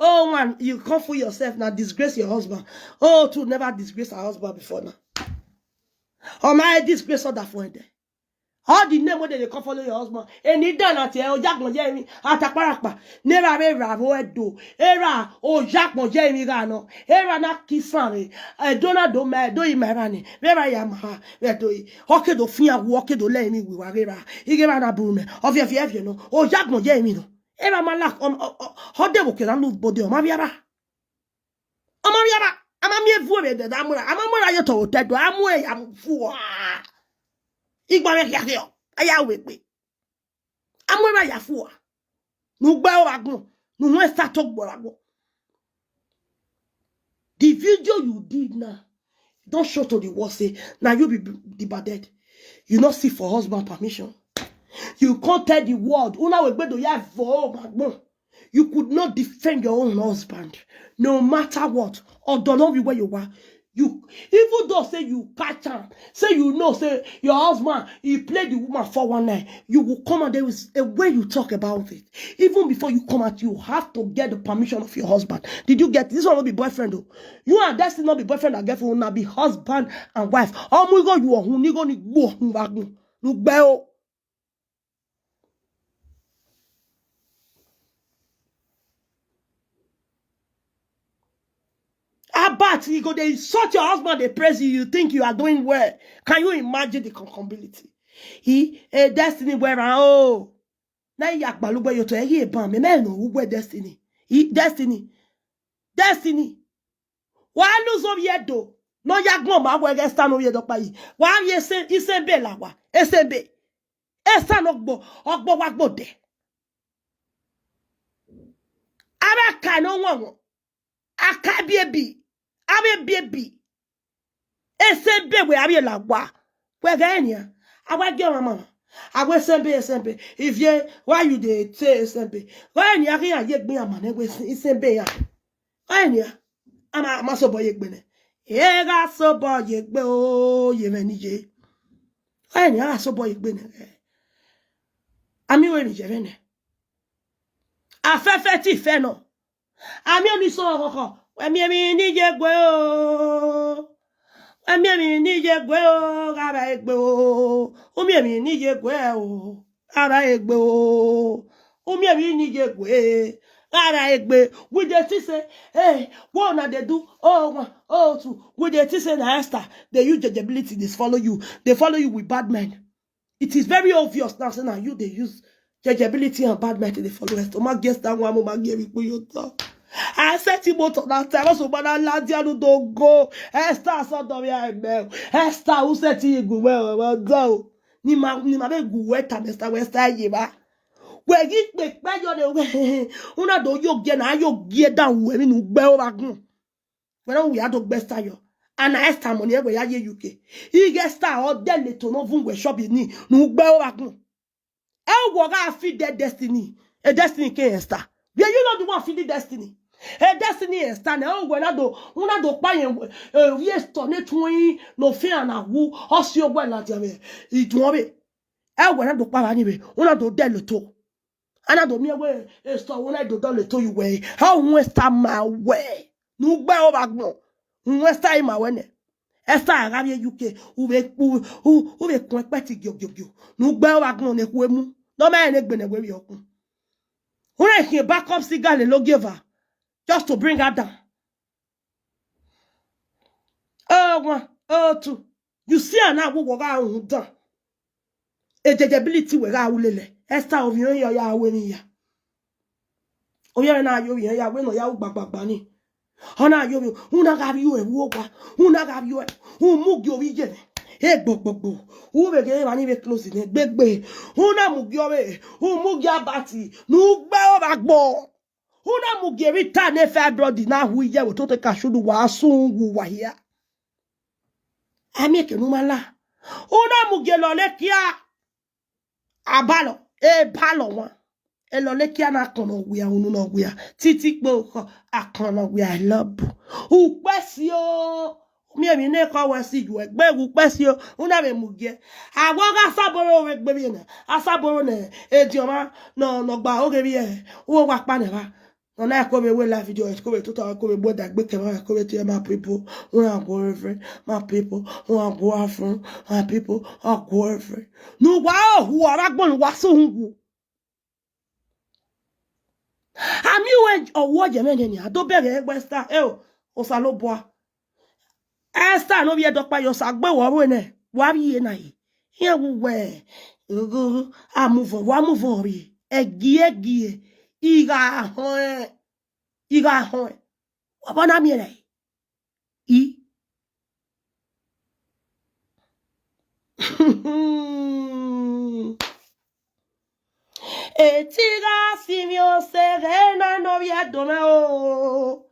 oh one you come for yourself now disgrace your husband. Oh, to never disgrace her husband before now. Oh my disgrace other for there. All the name wey dem dey call follow your husband. Eni dana ti e ojakpon je mi atakparapa. Nera be ra vo edo. Era ojakpon je mi ga no. Era na kisan re. Edo na do me do i me ra ni. Vera ya ma ha. Ve do i. Oke do fin awu oke do le mi wi wa gera. Igera na buru me. Ovie vie vie no. Ojakpon je mi no. Era ma lak on o de wo ke na lu bode o ma viara. Ama viara. Ama mi evu be de da mura. Ama mura yo to te do amu e ya fu. Igba me kia kia. Aya we pe. Amweba yafua. Nugba oragun. Nuwe sato gboragun. The video you did now, don't show to the world say now you be the bad head. You not seek for husband permission. You can't tell the world. Una we gbedo ya vo magbon. You could not defend your own husband, no matter what. Or don't know where you are. You, even though say you catch am, say you know say your husband he played the woman for one night, you will come out there with a way you talk about it. Even before you come out, you have to get the permission of your husband. Did you get this? One will be boyfriend though. You and Destiny not be boyfriend and girlfriend, una be husband and wife. Omu igo you ohun nigo ni gbo ohun wagun. Lugbe o. About you go they insult your husband, they praise you, you think you are doing well. Can you imagine the concumbility? He a destiny where oh na ya gbalugbe yo to e ban me me no ugwe destiny. He destiny. Destiny. Wa lose of yedo. No ya gbon ma we Esther no yedo pa yi. Wa ye se ise be la wa. Ese be. Esther no gbo. Ogbo wa gbo de. Ara ka no won won. Aka bi ebi. Abi ebi ebi. Ese be we abi la wa. We ga enia. Awa ge wa mama. Awa ese be ese be. If ye why you dey say ese be? Why ni aki ya ye gbin amane we ese be ya. Why ni? Ama ama so boy egbe ne. E ga so boy egbe o ye me ni je. Why ni aga so boy egbe ne? Ami we mi je ne. Afefe ti fe no. Ami oni so koko. Emi emi ni je gbe o. Emi emi ni je gbe o. Ga ba egbe o. Umi emi ni je gbe o. Ga ba egbe o. Umi emi ni je gbe. Ga ba egbe. We dey see say, hey, what una dey do? Oh, one, oh, two. We dey see say na Esther. They use judgeability. They follow you. They follow you with bad men. It is very obvious now. Say now you they use judgeability and bad men. They follow Esther. Ma guess that one. Ma give it your talk. I said to motor that time. Also, but I land there no don't go. Esther saw the way I mel. Esther who said to you go well well go. Ni ma ni ma be go wet and Esther West I give her. We give me pay your way. Una do you get na you get down we mi no be over. When we had to best yo. And I Esther money we ya ye U K. He get star or then to no vun we shop ni. No be over. E wo ga feed their destiny. A destiny can Esther. We you not the one feed the destiny. A destiny Esther na o we na do una do pa yen we. E we Esther ne tun no fear na wu o si o we la dia we. Idun obe. E we na do pa ni we. Una do de lo to. Ana do mi we Esther una do do le to you we. How we Esther ma we. No be over gbon. We Esther ma we ne. Esther aga bi U K. U be u u be kun pe ti gyo gyo gyo. No be over gbon ne ku emu. No me ne gbe ne we bi okun. Una here backup singer le lo give her just to bring her down. Oh, one, oh, two. You see her now, we go down. Ejejability we ga ulele. Esther of you ya we ni ya. Oya na yo ya we no ya gbagba ni. Ona yo mi, una ga bi yo e wo gba. Una ga bi yo e. U mu gi obi je. E gbogbogbo. U be ge ma ni be close ni gbegbe. Una mu gi obe. U mu gi abati. Nu gbe o ba gbo. Una mu gi ri ta ne fe brodi na hu ye wo to te ka shudu wa sun wu wa ya. Ami ke nu mala. Una mu gi lo le kia. Abalo, e balo wan. E lo le kia na kono wia unu no wia. Titi po ko akono wia I love. U pe si o. Mi emi ne ko we si ju egbe u pe si o. Una be mu gi e. Awo ga saboro we gbe bi na. Asaboro ne. E di o ma no no gba oge bi e. Wo wa pa ne ba. No, na ko be we live video, ko be tuta, ko be boda gbe camera, ko be tell my people, una go every, my people, una go afun, my people, una go every. No wa o hu ara gbon wa so hu. Ami we owo je me ni ado bere egbe Esther e o, Osalobua. Esther no bi edopa yo sa gbe wo we ne, wa bi ye na yi. Ye wu we. Ugu, a move on, wa move on ri. Egi egi e. Iga hon e. Iga hon e. Wa bona mi e na yi. I. Etiga si mi o se re na no ye do me o.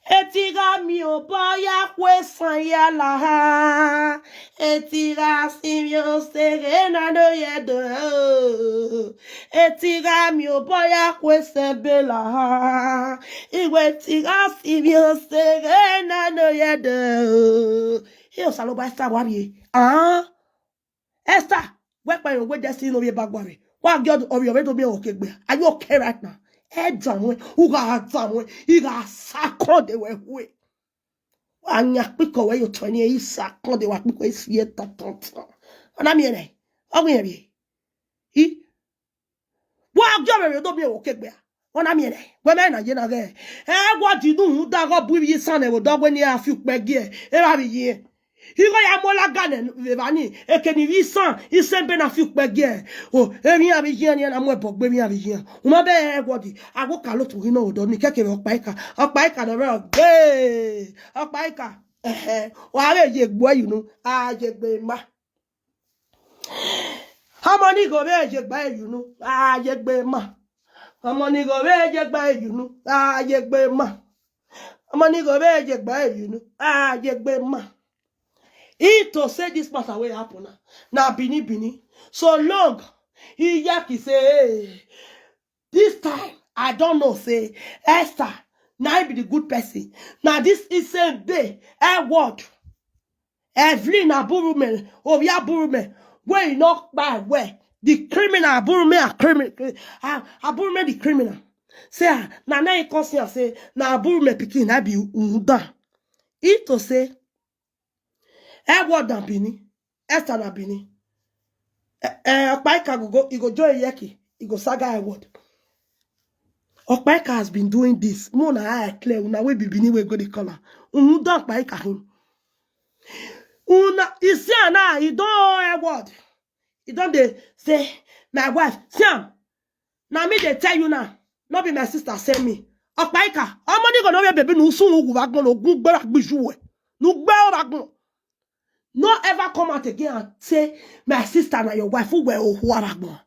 Etiga mi o boya kwe san ya la ha. Etiga si mi o se re na no ye do me o. Etiga mi o boya kwe se be la ha. Iwe tiga si mi o se re na no ye do. He o salo ba Esther wa bi. Ah. Esther, we pa yo we destiny no be bagware. Wa gi obi obi to be okay gbe. Are you okay right now? E dan we, u ga dan we, i ga sakon de we we. Anya piko we yo twenty e sakon de wa piko e si e ton ton ton. Ona mi ere. Ogun ere. I. Wa gi obi obi to be okay gbe. Ona mi ere. We me na ye na ge. E wa di nu da go bu bi san e wo do gbe ni a fi pe gi e. E ba bi ye. Igo ya mola gane vevani, ekeni visan, isembe na fiu pege. O, emi abi jian ni na mo ebo gbe mi abi jian. Uma be e godi, ago ka lo tu hino odo ni keke be Okpaika. Okpaika do be gbe. Okpaika. Eh eh. Wa be ye gbo you know. A ye gbe ma. Harmony go be ye gba you know. A ye gbe ma. Harmony go be ye gba you know. A ye gbe ma. Harmony go be ye gba you know. A ye gbe ma. He to say this matter will happen now. Now Bini Bini. So long. He yaki say, hey, this time I don't know say Esther. Now I be the good person. Now this is same day. I word. Evelyn Aburume, Obi Aburume, where you not by where? The criminal Aburume are criminal. Aburume the criminal. Say, ah, na na he come see and say, na Aburume pikin, I be Uda. He to say, Edward na Bini, Esther na Bini. Eh, eh, Okpaika go, go, he go join Yeki, he go saga Edward. Okpaika has been doing this. Mo na eye clear, una we be Bini we go the color. Unu don Okpaika him. Una, you see am now, he don Edward. He don dey say, my wife, see am. Na me dey tell you now. No be my sister send me. Okpaika, how many go no be baby no soon who va go no go gbera gbiju we. No gbera gbon. No ever come out again and say, my sister na your wife, who were Ohuaragbo.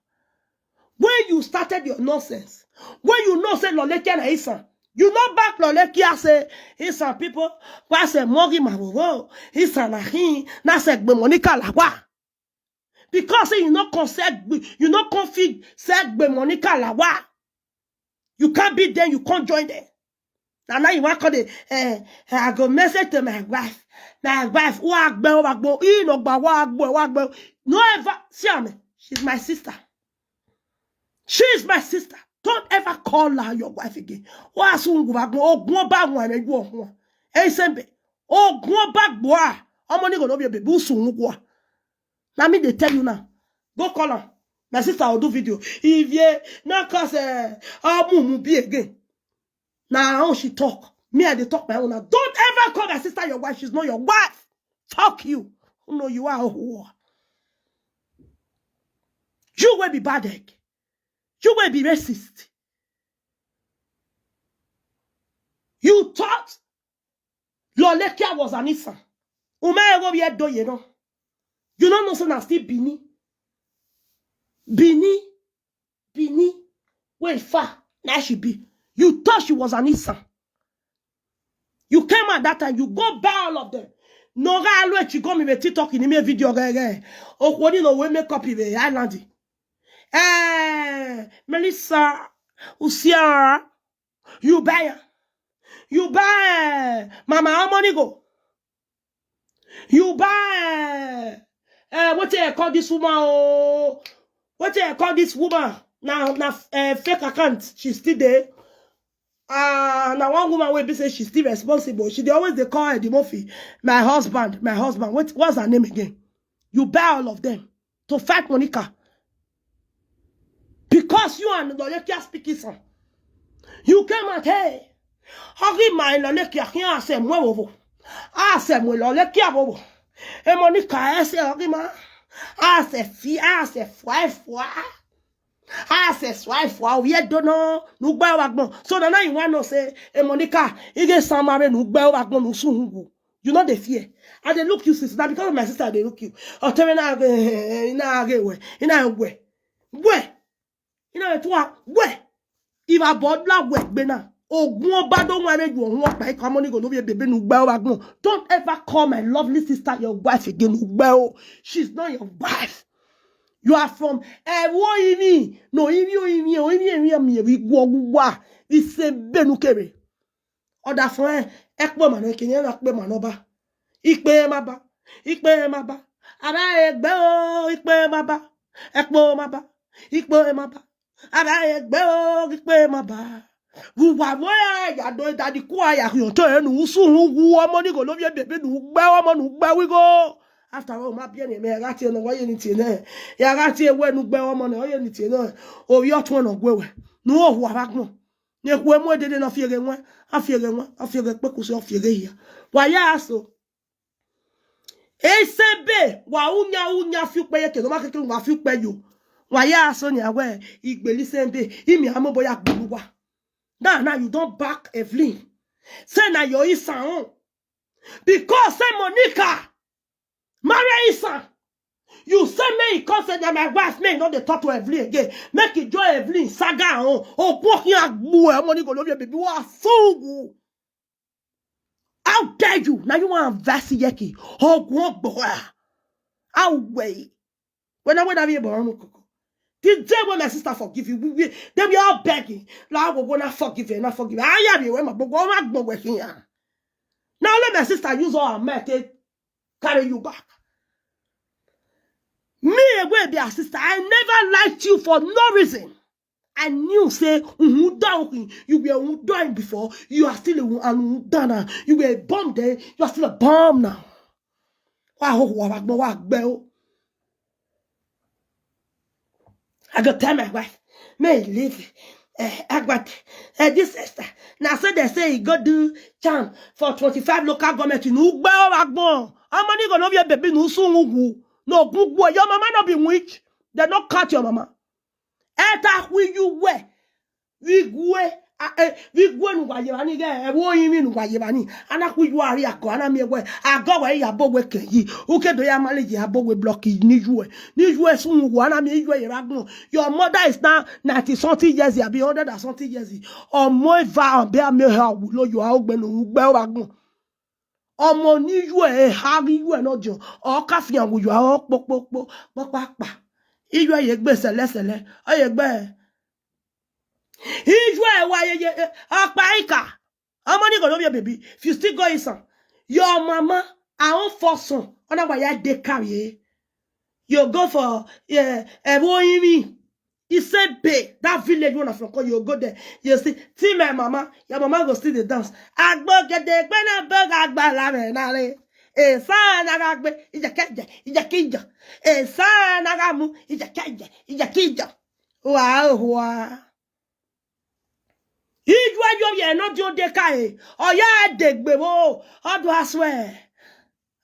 When you started your nonsense, when you know say Lolekia na Isan, you know back Lolekia say, Isan people, why say Mogi Mavovo, Isan na him, na say Gbe Monica Lawa. Because say you no come say, you no come fit say Gbe Monica Lawa. You can't be there, you can't join them. And now you want to call the, eh, eh, I go message to my wife. My wife, who agbo, who agbo, he no gba, who agbo, who agbo. No ever, see me. She's my sister. She is my sister. Don't ever call her your wife again. Who has who agbo, ogun ba won, eh, you won. Eh, sembe. Ogun ba gbo. How many go no be a baby, who soon go. Now me they tell you now. Go call her. My sister will do video. If you not cause, eh, I'll move, move be again. Now how she talk? Me, I dey talk my own. Now, don't ever call my sister your wife. She's not your wife. Fuck you. No, you are a whore. You will be bad egg. You will be racist. You thought Lolekia was an Isan. Ume ego bi edo ye no. You don't know so na still Bini. Bini. Bini. Wait far. Now she be. You thought she was an Isan. You came out that time. You go buy all of them. No ga alwe chi go mi be TikTok in me video ge ge. Okwoni no we make up ibe island. Eh, Melissa, Usia, you buy. You buy. Mama, how money go? You buy. Eh, what you call this woman? Oh, what you call this woman? Now, now, eh, fake account. She still there. Ah, now one woman will be say she's still responsible. She dey always dey call Eddie Murphy, my husband, my husband. What, what's her name again? You bear all of them to fight Monica. Because you and Lolekia speak it, sir. You came out, hey, Huggy my Lolekia here, I say, Mwevo. I say, Mwe Lolekia, Bobo. Hey, Monica, I say, Huggy ma. I say, Fi, I say, Fwa, Fwa. I say, Swa, Fwa, we don't know. Nugba Wagmo. So now you want to say, hey, Monica, you get some of Nugba Wagmo, Nusungu. You know they fear. And they look you, sister. Now because of my sister, they look you. Oh, tell me now, eh, eh, eh, now, eh, eh, now, where? Where? You know, to where? If I bought black work, bena. Ogun ọba don wan make you wan pa ika money go no be baby Nugba Wagmo. Don't ever call my lovely sister your wife again, Nugba. She's not your wife. You are from Ewo Imi. No, Imi, Imi, Imi, Imi, Imi, Imi, Gwagwa. It's a Benukere. Other friend, Ekpo man, Kenya, Ekpo man, Oba. Ikpe maba, ikpe maba. Ara egbe o, ikpe maba. Ekpo maba, ikpe maba. Ara egbe o, ikpe maba. Wuwa mo ya ya do dadi ku aya yo to enu usu wu omo ni go lo bi bebe nu gbe omo nu gbe wi go. After all, ma bi eni me ra ti no wa ye ni ti ne. Ya ra ti ewe nu gbe omo na ye ni ti ne. O yo tun no gwe we. Nu o hu ara gbon. Ne ku emu edede na fiere nwa, afiere nwa, afiere pe ku se afiere ya. Wa ya so. Esebe, wa unya unya fi pe ye ke no ma ke wa fi pe yo. Wa ya so ni awe igbeli sembe, imi amo boya gbuwa. Now, now you don't back Evelyn. Say na your isan. Because say Monica marry isan. You say me he come say that my wife may not dey talk to Evelyn again. Make it joy Evelyn saga on. Oh, poor here gbu e money go love your baby. Wa so. How dare you? Now you want verse yeki. Oh, go boy. How way? When I when I be born. The day when my sister forgive you, we, we, they be all begging. La go go na forgive you, na forgive you. I am you when my bogo ma gbo we here. Now let my sister use all her might to carry you back. Me, a way be her sister. I never liked you for no reason. I knew say you were undoing before. You are still a undoner. You were a bomb then. You are still a bomb now. Wa ho wa gbo wa gbe o. I go tell my wife, may I leave. Uh, Agbati, uh, this sister. Now so they say he go do charm for twenty-five local government in Ugbo Agbon. How many gonna be a baby no soon? No good boy. Your mama not be witch. They not cut your mama. Eta who you were. Vigwe, vigwe nu wa yeba ni ge ewo yin mi nu wa yeba ni. Ana ku yu ari ako ana mi ewe ago wa ya bo we ke yi. Uke do ya male ya bo we block ni yu e ni yu e sun wo ana mi yu e yeba gun. Your mother is now ninety something years, abi hundred and something years. Omo eva be ame ha wulo yo a ogbe nu gbe o ba gun. Omo ni yu e ha ri yu e no jo. O ka fi an wo yo a o po po po po pa pa. Yu e ye gbe sele sele. O ye gbe. Ijwe wa ye ye akpa ika. How many go no be a baby? If you still go inside, your mama, I won't force on. Ona wa ya de carry. You go for yeah, everyone me. He said, babe, that village one from call you go there. You see, see my mama, your mama go still the dance. Agbo gede gbe na beg agba la me na le. E sa na ga gbe, ija keja, ija kija. E sa na ga mu, ija keja, ija kija. Wow, wow. Ijwe yo ye no di o de ka e. Oya de gbe wo. Odo aswe.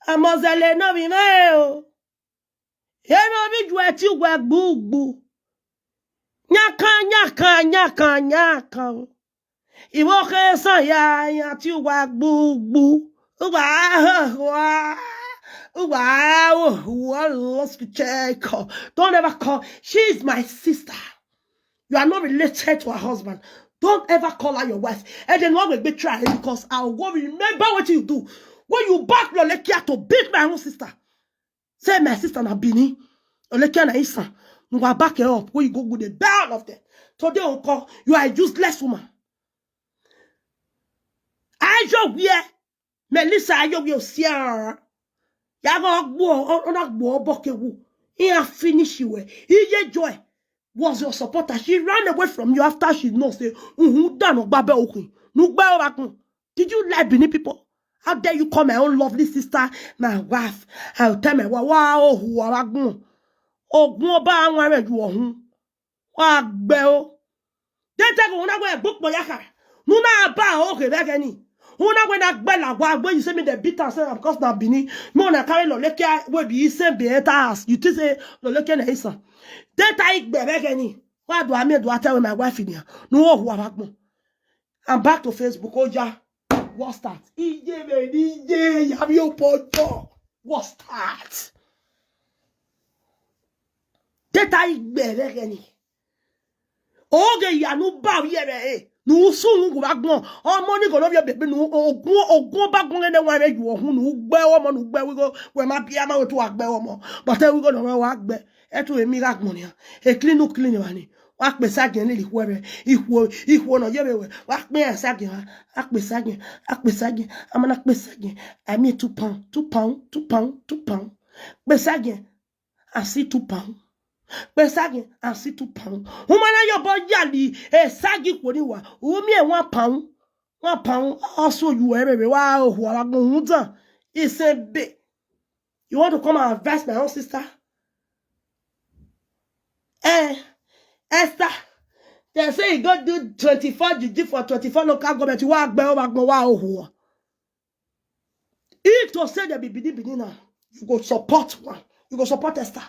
Amozele no mi me o. E no mi ju eti gwe gbugbu. Nyaka, nyaka, nyaka, nyaka. Iwo ke sa ya, ya ti wa gbugbu. Uba, uba, uba, uba, lost to check. Don't ever call. She is my sister. You are not related to her husband. Don't ever call her your wife. And then one will betray her because I will go remember what you do. When you back Lolekia to beat my own sister. Say my sister na Bini. Lolekia na Isa. You are back her up. When you go good, they bear all of them. Today, Uncle, you are a useless woman. I just wear Melissa, I just wear Sierra. Ya go gbo, ona gbo bokewu. He finish you. He ye joy. was your supporter. She ran away from you after she know say, "Uhu, dano gbabe okun. Nu gbe orakun." Did you like Benin people? How dare you call my own lovely sister, my wife? I will tell my wife, "Wa ohu aragun. Ogun oba anwa re ju ohun. Wa gbe o." They take una go book mo yaka. Nu na ba o ke begeni. Una go na gbe la wa gbe you say me the bitter say because na Benin. Me una carry lo leke we be same be enter house. You think say lo leke na isa. They take gbe begeni. Wa do ame do tell my wife in here. Nu ohu aragun. I'm back to Facebook. Oh yeah. What's that? Ije me ije yami opojo. What's that? Teta igbe begeni. Oge ya nu ba wi ere e. Nu sun wu ba gbon. Omo ni go no bi baby nu ogun ogun ba gbon ne wa re ju ohun nu gbe omo nu gbe wi go we ma bi ama we to agbe omo. But e wi go no wa gbe. E to emi ga gbon ni. E clean u clean wa ni. Wa pe sagen ni lihu ere. Ihu ihu no ye we. Wa pe sagen wa. A pe sagen. A pe sagen. Ama na pe sagen. I mean two pound, two pound, two pound, two pound. Pe sagen. I see two pound. Pe sagen. I see two pound. Woman, your boy yali. E sagi kwo ni wa. Umi e one pound. One pound. Also you ere wa ohu aragun. It's a bit. You want to come and advise my own sister? Eh, Esther, they say you go do twenty-four G G for twenty-four local government. You want gbe over go wa ohu. If to say they be Benin Benin now, you go support one. You go support Esther.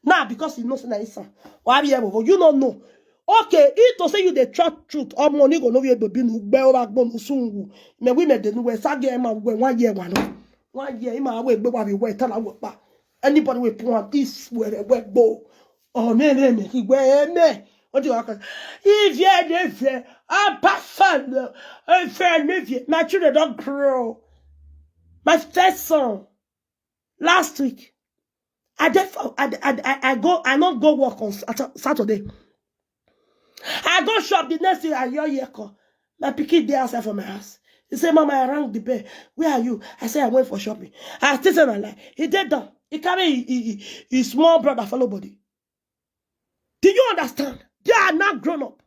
Now because you know say na his son. Why be able? You don't know. Okay, if to say you the church truth or money go no be able be no gbe over go no sungu. Me we me de no we sage ma we one year one. One year ma we gbe wa be we tell wa pa. Anybody we put on this we we go. Oh me me me he we me. What do you want? If you are the fair, I'm passion. If you are the fair, my children don't grow. My first son, last week, I did for I I I, I go I not go work on Sat- Saturday. I go shop the next day. I hear here call. My pikin dey outside for my house. He say, "Mama, I rang the bell. Where are you?" I say, "I went for shopping." I still say na lie. He dey down. He carry his, his, his small brother follow body. Do you understand? They are now grown up.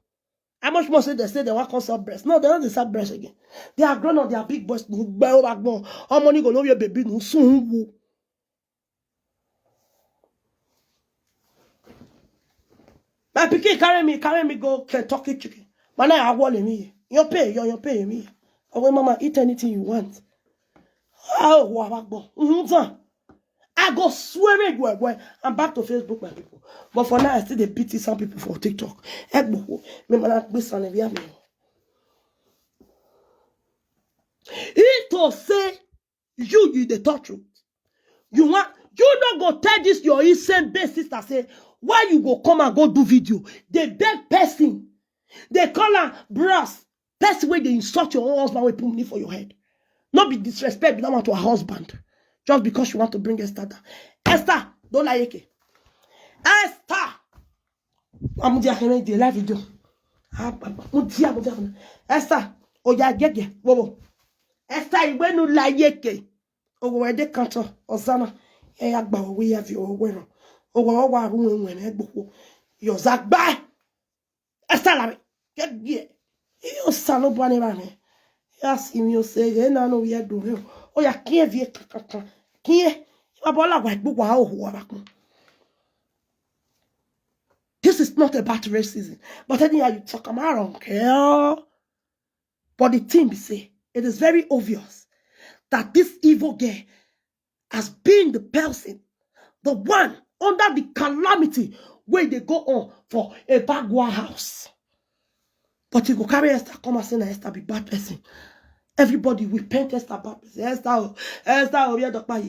How much more say they say they want to sell breast? No, they don't sell breast again. They are grown up. They are big boys. Nu gbe o ba gbon. How money go no your baby no soon. My pikin carry me, carry me go Kentucky chicken. Man, I want me. You pay, you you pay me. Oh, well, mama, eat anything you want. Oh, wa wa gbon. Mhm. I go swear it well, well. I'm back to Facebook, my people. But for now, I still dey beat some people for TikTok. Egbo, me man, I be son of Yami. If to say you, you the talk truth. You want you not go tell this your insane base sister say why you go come and go do video. They beg person. They call her bros. Person wey dey insult your own husband wey put money for your head. Not be disrespect be that one to her husband just because you want to bring Esther down. Esther, don't lie eke. Esther, amudia kene dey live video. Amudia amudia. Esther, oya gege wowo. Esther, iwe nu lie eke. Owo ede kanto ozana. E ya gba owe ya vi owe no. Owo owa ru enwe me gboko. Yo zagba. Esther la me. Get there. Yo salo bwa ne ba me. Ya si mi o se ye na no ye do he. O ya kie vie kakaka. Kie. Wa bola wa gbo wa o ho wa kun. This is not about racism. But anyhow you talk, I'm I don't care. But the thing be say, it is very obvious that this evil girl has been the person, the one under the calamity where they go on for a Bagua house. But you go carry Esther come and say na Esther be bad person. Everybody will paint Esther bad person. Esther, oh, Esther, oh, yeah, Doctor.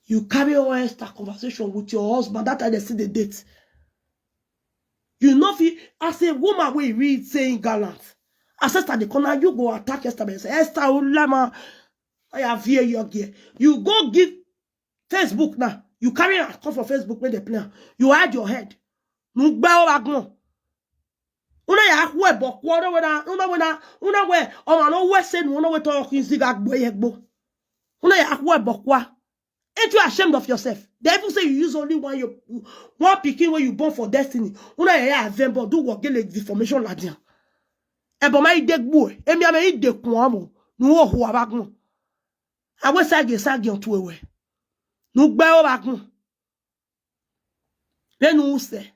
You carry all Esther conversation with your husband. That time they see the date. You know, if as a woman we read saying gallant, as Esther the corner, you go attack Esther. But say, Esther, oh, lama, I have here your gear. You go give Facebook now. You carry and come for Facebook when they play. You hide your head. Nu gbe o wa gbon. Una ya hu ebo ku ona wena una wena una we o ma no we se nu una we to ki ziga gbo ye gbo. Una ya hu ebo ku. Ain't you ashamed of yourself? They even say you use only one your one pikin wey you born for destiny. Una yeye avembo do work get like deformation ladian. Ebo ma ide gbu e. Emi ame ide kun amo. Nu o hu abagun. Awe sage sage on tuwe. Nu gbe o bagun. Then who say?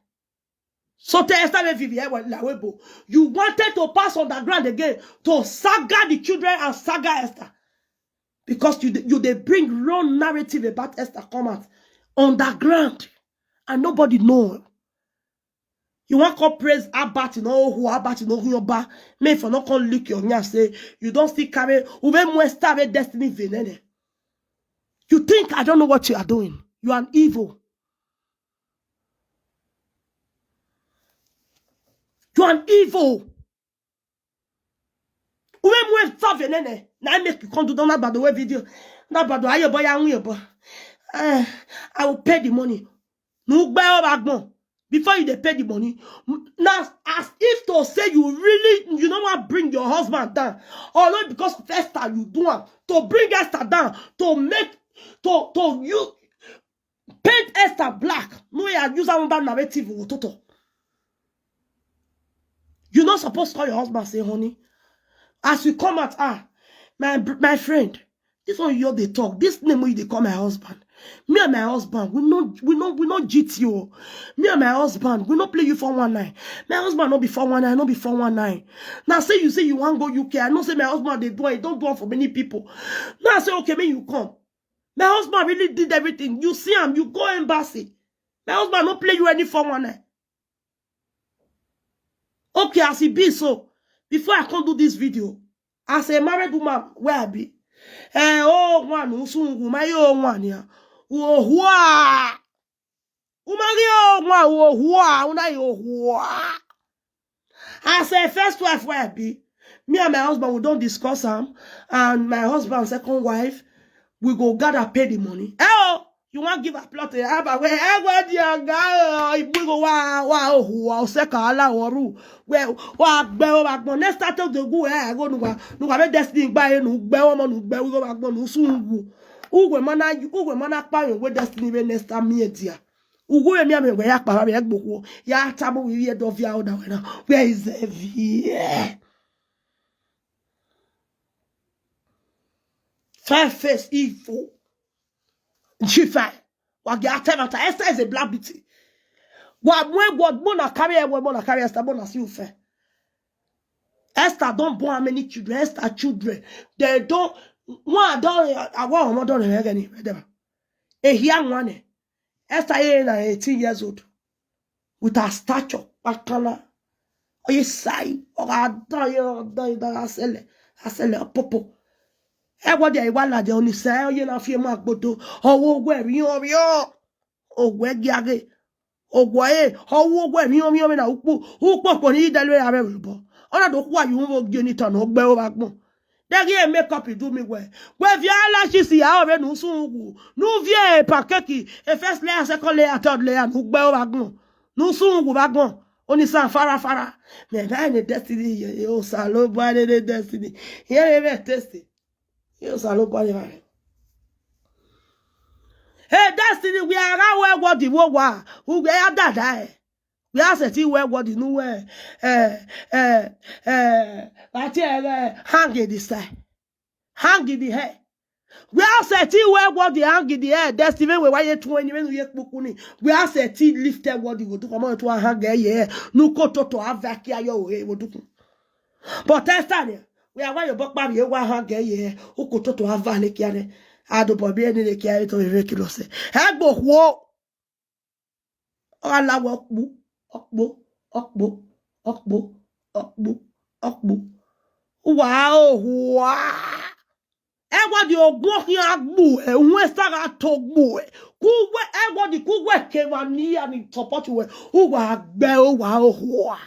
So tell Esther me Vivi, eh, well, like, webo. You wanted to pass underground again to saga the children and saga Esther. Because you you they bring wrong narrative about Esther come out underground and nobody know. You want to praise Albert in all who Albert in all your bar. Me for not call lick your nya say you don't still carry ube muesta be destiny venene. You think I don't know what you are doing? You are an evil. You are an evil. Ube muesta venene. Now I make you come do that bad way video. That bad way your boy and your boy. Eh, I will pay the money. No gbe o bagbon. Before you dey pay the money, now as if to say you really you no wan bring your husband down, although because of Esther you do am to bring Esther down to make to to you paint Esther black. No, you use another narrative ototo. You not supposed to call your husband say, honey, as you come out, ah, my br- my friend, this one you dey talk. This name wey you dey call my husband. Me and my husband, we no we no we no cheat you. Me and my husband, we no play you for one night. My husband no be for one night, no be for one night. Now say you say you want go U K. I know say my husband they do it, don't do it for many people. Now I say okay, may you come. My husband really did everything. You see him, you go embassy. My husband no play you any for one night. Okay, as e be so, before I come do this video, as a married woman, where I be? Eh, oh, one, usungu, my oh, one, yeah. Oh, hua. Umari, oh, one, oh, hua, una, oh, hua. As a first wife, where I be? Me and my husband, we don't discuss him, and my husband, second wife, we go gather pay the money. Eh, oh, you want give a plot to Abba? Where I go, dear girl? If we go, wow, wow, wow, second, ala, waru. Where, wow, bell, back, next start of the go, eh, I go, no, no, I destiny, buy, no, bell, man, no, bell, go, back, no, soon, go. Ugwe mana, ugwe mana, pa, your destiny, we next time, me, dear. Ugwe, me, me, where, pa, me, gboko. Ya, tabu, we, we, do, via, order, where, where is the via? Fair face, evil. Jifa. Wagi atemata. Esther is a black beauty. Wa mwe wa mona carry wa mona carry Esther mona si ufe. Esther don't born how many children. Esther children. They don't one don't I want one don't have any. A here one. Esther here na eighteen years old. With her stature, pakana. Oye sai, oga dan ye dan dan asele, asele popo. E wo de iwa la de oni se oye na fi ma gbodo. Owo ogwe ri o ri o. Ogwe gi age. Ogwe e, owo ogwe ri o ri o na upu. Upo po ni de le are rubo. Ona do kwa yu wo gi ni tan ogbe o ba gbon. They give a makeup you do me well. Where via lashes ya ove no sungu. No via a package. A first layer, second layer, third layer. No gbe o bagun. No sungu bagun. Only san fara fara. Me na in the destiny. Yo salo body the destiny. Here we testing. Yo salo body. Hey destiny, we are now where what the war. Who we are that die. We are setting where what the new way. Eh, eh, eh, but yeah, hang in the side. Hang in the hair. We are setting where what the hang in the hair. That's the way we why you twenty when we kukuni. We are setting lifted what the go to come out to hang here. No koto to have vakia your way. But test on you. We are why your back body you hang here. Who koto to have valley care. I don't be any care to irregular. Hagbo wo. Ọ̀làwọ̀ ọ̀pọ̀ ọ̀pọ̀ ọ̀pọ̀ ọ̀pọ̀ ọ̀pọ̀ ọ̀pọ̀. Wà ó wà. Ẹ wá di ogún ọ̀hìn àgbò ẹ̀, òun ẹ̀ sára tó gbò ẹ̀. Kú wẹ́ ẹ wá di kú wẹ́ kẹwàá ní àmì tọ̀pọ̀tù ẹ̀. Wà á gbẹ ó wà ó wà.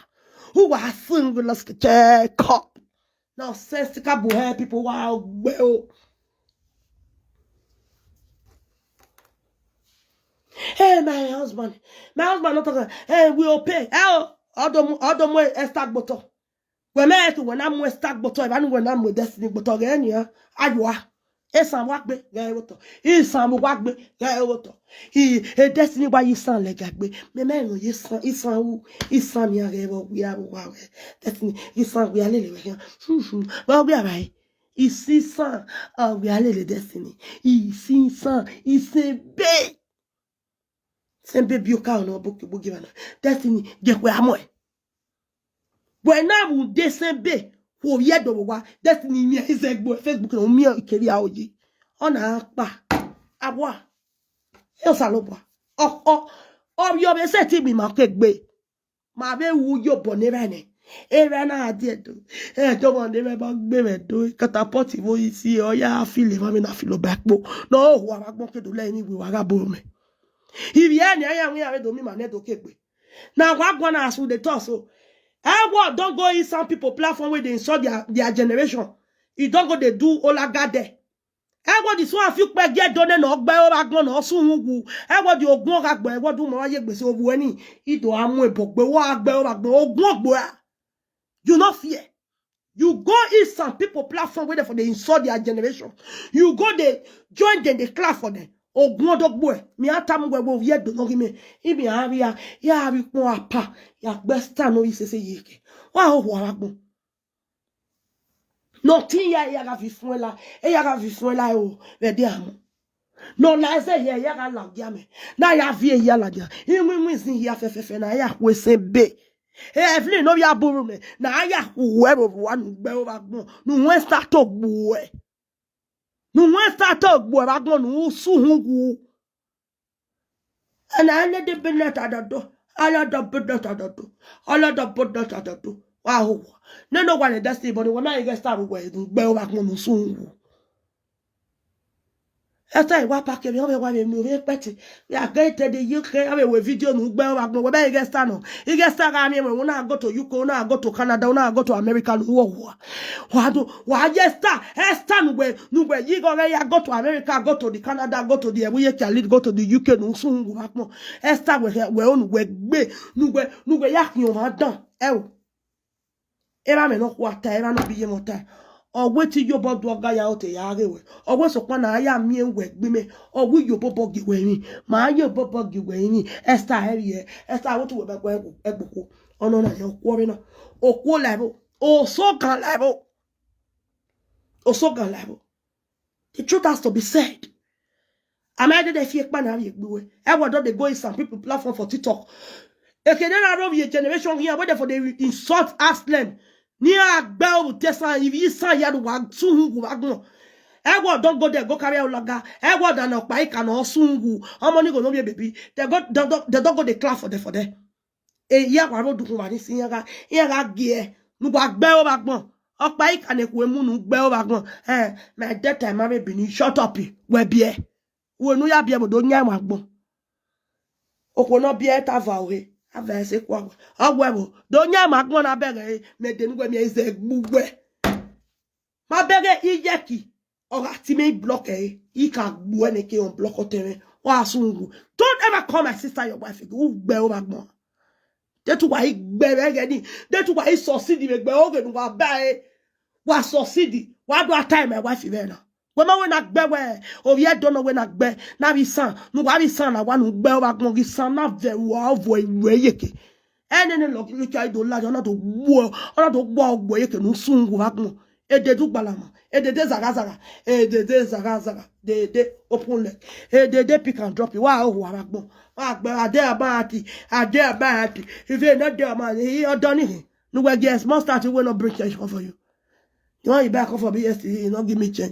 Wà á sìn wí lọ sí kẹ̀kẹ́ kọ́. Nonsensical boy people wà ó gbẹ ó. Hey, my husband. My husband not talking. Hey, we will pay. Hey, oh, Odomu, Odomu, Esther Gboto. We may to when I'm with Esther Gboto, if I know when I'm with Destiny Gboto again, yeah. Aywa. Esan wa gbe ga ewo to. Isan wa gbe ga ewo to. I e destiny wa isan le ga gbe. Me me no isan isan u isan mi are wo wi awo wa we. Destiny isan wi ale le we. Ba wi abai. Isisan wi ale le destiny. Isisan isan be. Sembe bi oka ono boki bogi bana. Destiny je kwe amoe. Wena mu de sembe. Wo ye do wa. Destiny mi e ze gbo Facebook no mi e keri a oji. Ona pa. Abwa. E o salo bwa. O o. O yo be se ti mi ma ke gbe. Ma be wu yo bo ne bene. E be na adi edo. E do bo ne be ba gbe me do. Catapult wo isi o ya feel e ma me na feel o ba po. No ho wa gbon ke do le ni wi wa ga bo me. Ibi e ni aya wi aya do mi ma ne do ke gbe. Na wa gwa na asu dey talk so. E wo don go insult people platform wey dey insult their their generation. E don go dey do olaga there. E wo the so afi pe get done na ogbe o ba gbon na osun wu. E wo the ogun o ga gbe e wo du mo wa ye gbese obu eni. Ido amu e bo gbe wo agbe o ba gbon ogun ogbo a. You no fear. You go insult people platform wey dey for dey insult their generation. You go dey join them dey clap for them. Ogun odogbo e. Mi atamu we wo ye do no gi me. Ibi a ri a ya ri pon apa ya gbe sta no ise se yeke. Wa o wa gbon. No tin ya ya ga fi fun e la. E ya ga fi fun e la o. We de amu. No la ese ye ya ga la gia me. Na ya vi e ya la gia. Inwi nwi sin ya fe fe fe na ya kwe se be. E Evelyn no ya buru me. Na ya kwe bo wa nu gbe o ba gbon. Nu wen start to gbo e. Nu wen start to gbo e ba gbon nu su hun gu. Ana ne de benet adado. Ala da benet adado. Ala da benet adado. Wa ho. Ne no wa ne destiny boni wa na ige star we nu gbe o ba gbon nu su hun gu. Esta iwa pake mi obe wa mi mi obe peti. We are going to the U K. Abe we video nu gbe wa gbon we be ige star no. Ige star ga mi we una go to U K, una go to Canada, una go to America nu wo wo. Wa do wa ye star. Esta nu we nu we yi go ya go to America, go to the Canada, go to the we ye chali go to the U K nu sun gu wa gbon. Esta we we onu we gbe nu we nu we ya ki o ma dan. E o. Era me no kwata, era no biye mota. Ogwe ti yo bo du oga ya ote ya ge we. Ogwe so kwa na ya mi e we gbi me. Ogwe yo bo bo gi we mi. Ma yo bo bo gi we mi. Esta e ye. Esta wo tu we ba gwe egbuku. Ono na yo kwo re na. Okwo level. Oso kan level. Oso kan level. The truth has to be said. Am I there if you pan have you? E wo don dey go in some people platform for TikTok. Ekene na rob ye generation here where for dey insult Aslam. Ni agbe o te san ibi san ya wa su hu wa gbon. E wo don go there go carry olaga. E wo dan opa ika na osun gu. Omo ni go no be baby. They go they don go dey clap for there for there. E ya wa ro dukun wa ni si ya ga ya ga gi e. Nu wa gbe o ba gbon. Opa ika ne ku emu nu gbe o ba gbon. Eh, my death time ma be ni shut up. We bi e. We nu ya bi e bo do nya ma gbon. Oko no bi e ta va o he. Ava se kwa. Ogwe bo. Do nya ma gbon na bere. Me de nu gwe mi e ze gbugwe. Ma bere iyeki. Oga ti me block e. I ka gbu e ne ke on block o tere. Wa sungu. Don't ever call my sister your wife again. U gbe o ba gbon. De tu wa i gbe re ge ni. De tu wa i succeed me gbe o ge nu wa ba e. Wa succeed. Wa do atai my wife be na. We ma we na gbe we. O ye do no we na gbe. Na bi san. Nu wa bi san na wa nu gbe o ba gbon gi san na ve wa vo e we yeke. Enene lo ki lucha ido la ona to gbo ona to gbo ogbo yeke nu sungu wa gbon. Ede du gbalama. Ede de zaga zaga. Ede de zaga zaga. De de open leg. Ede de pick and drop. Wa o wa gbon. Wa gbe ade abati. Ade abati. If you not there man, he odoni. Nu we get small start we no bring change come for you. You want you back come for me yesterday, you no give me change.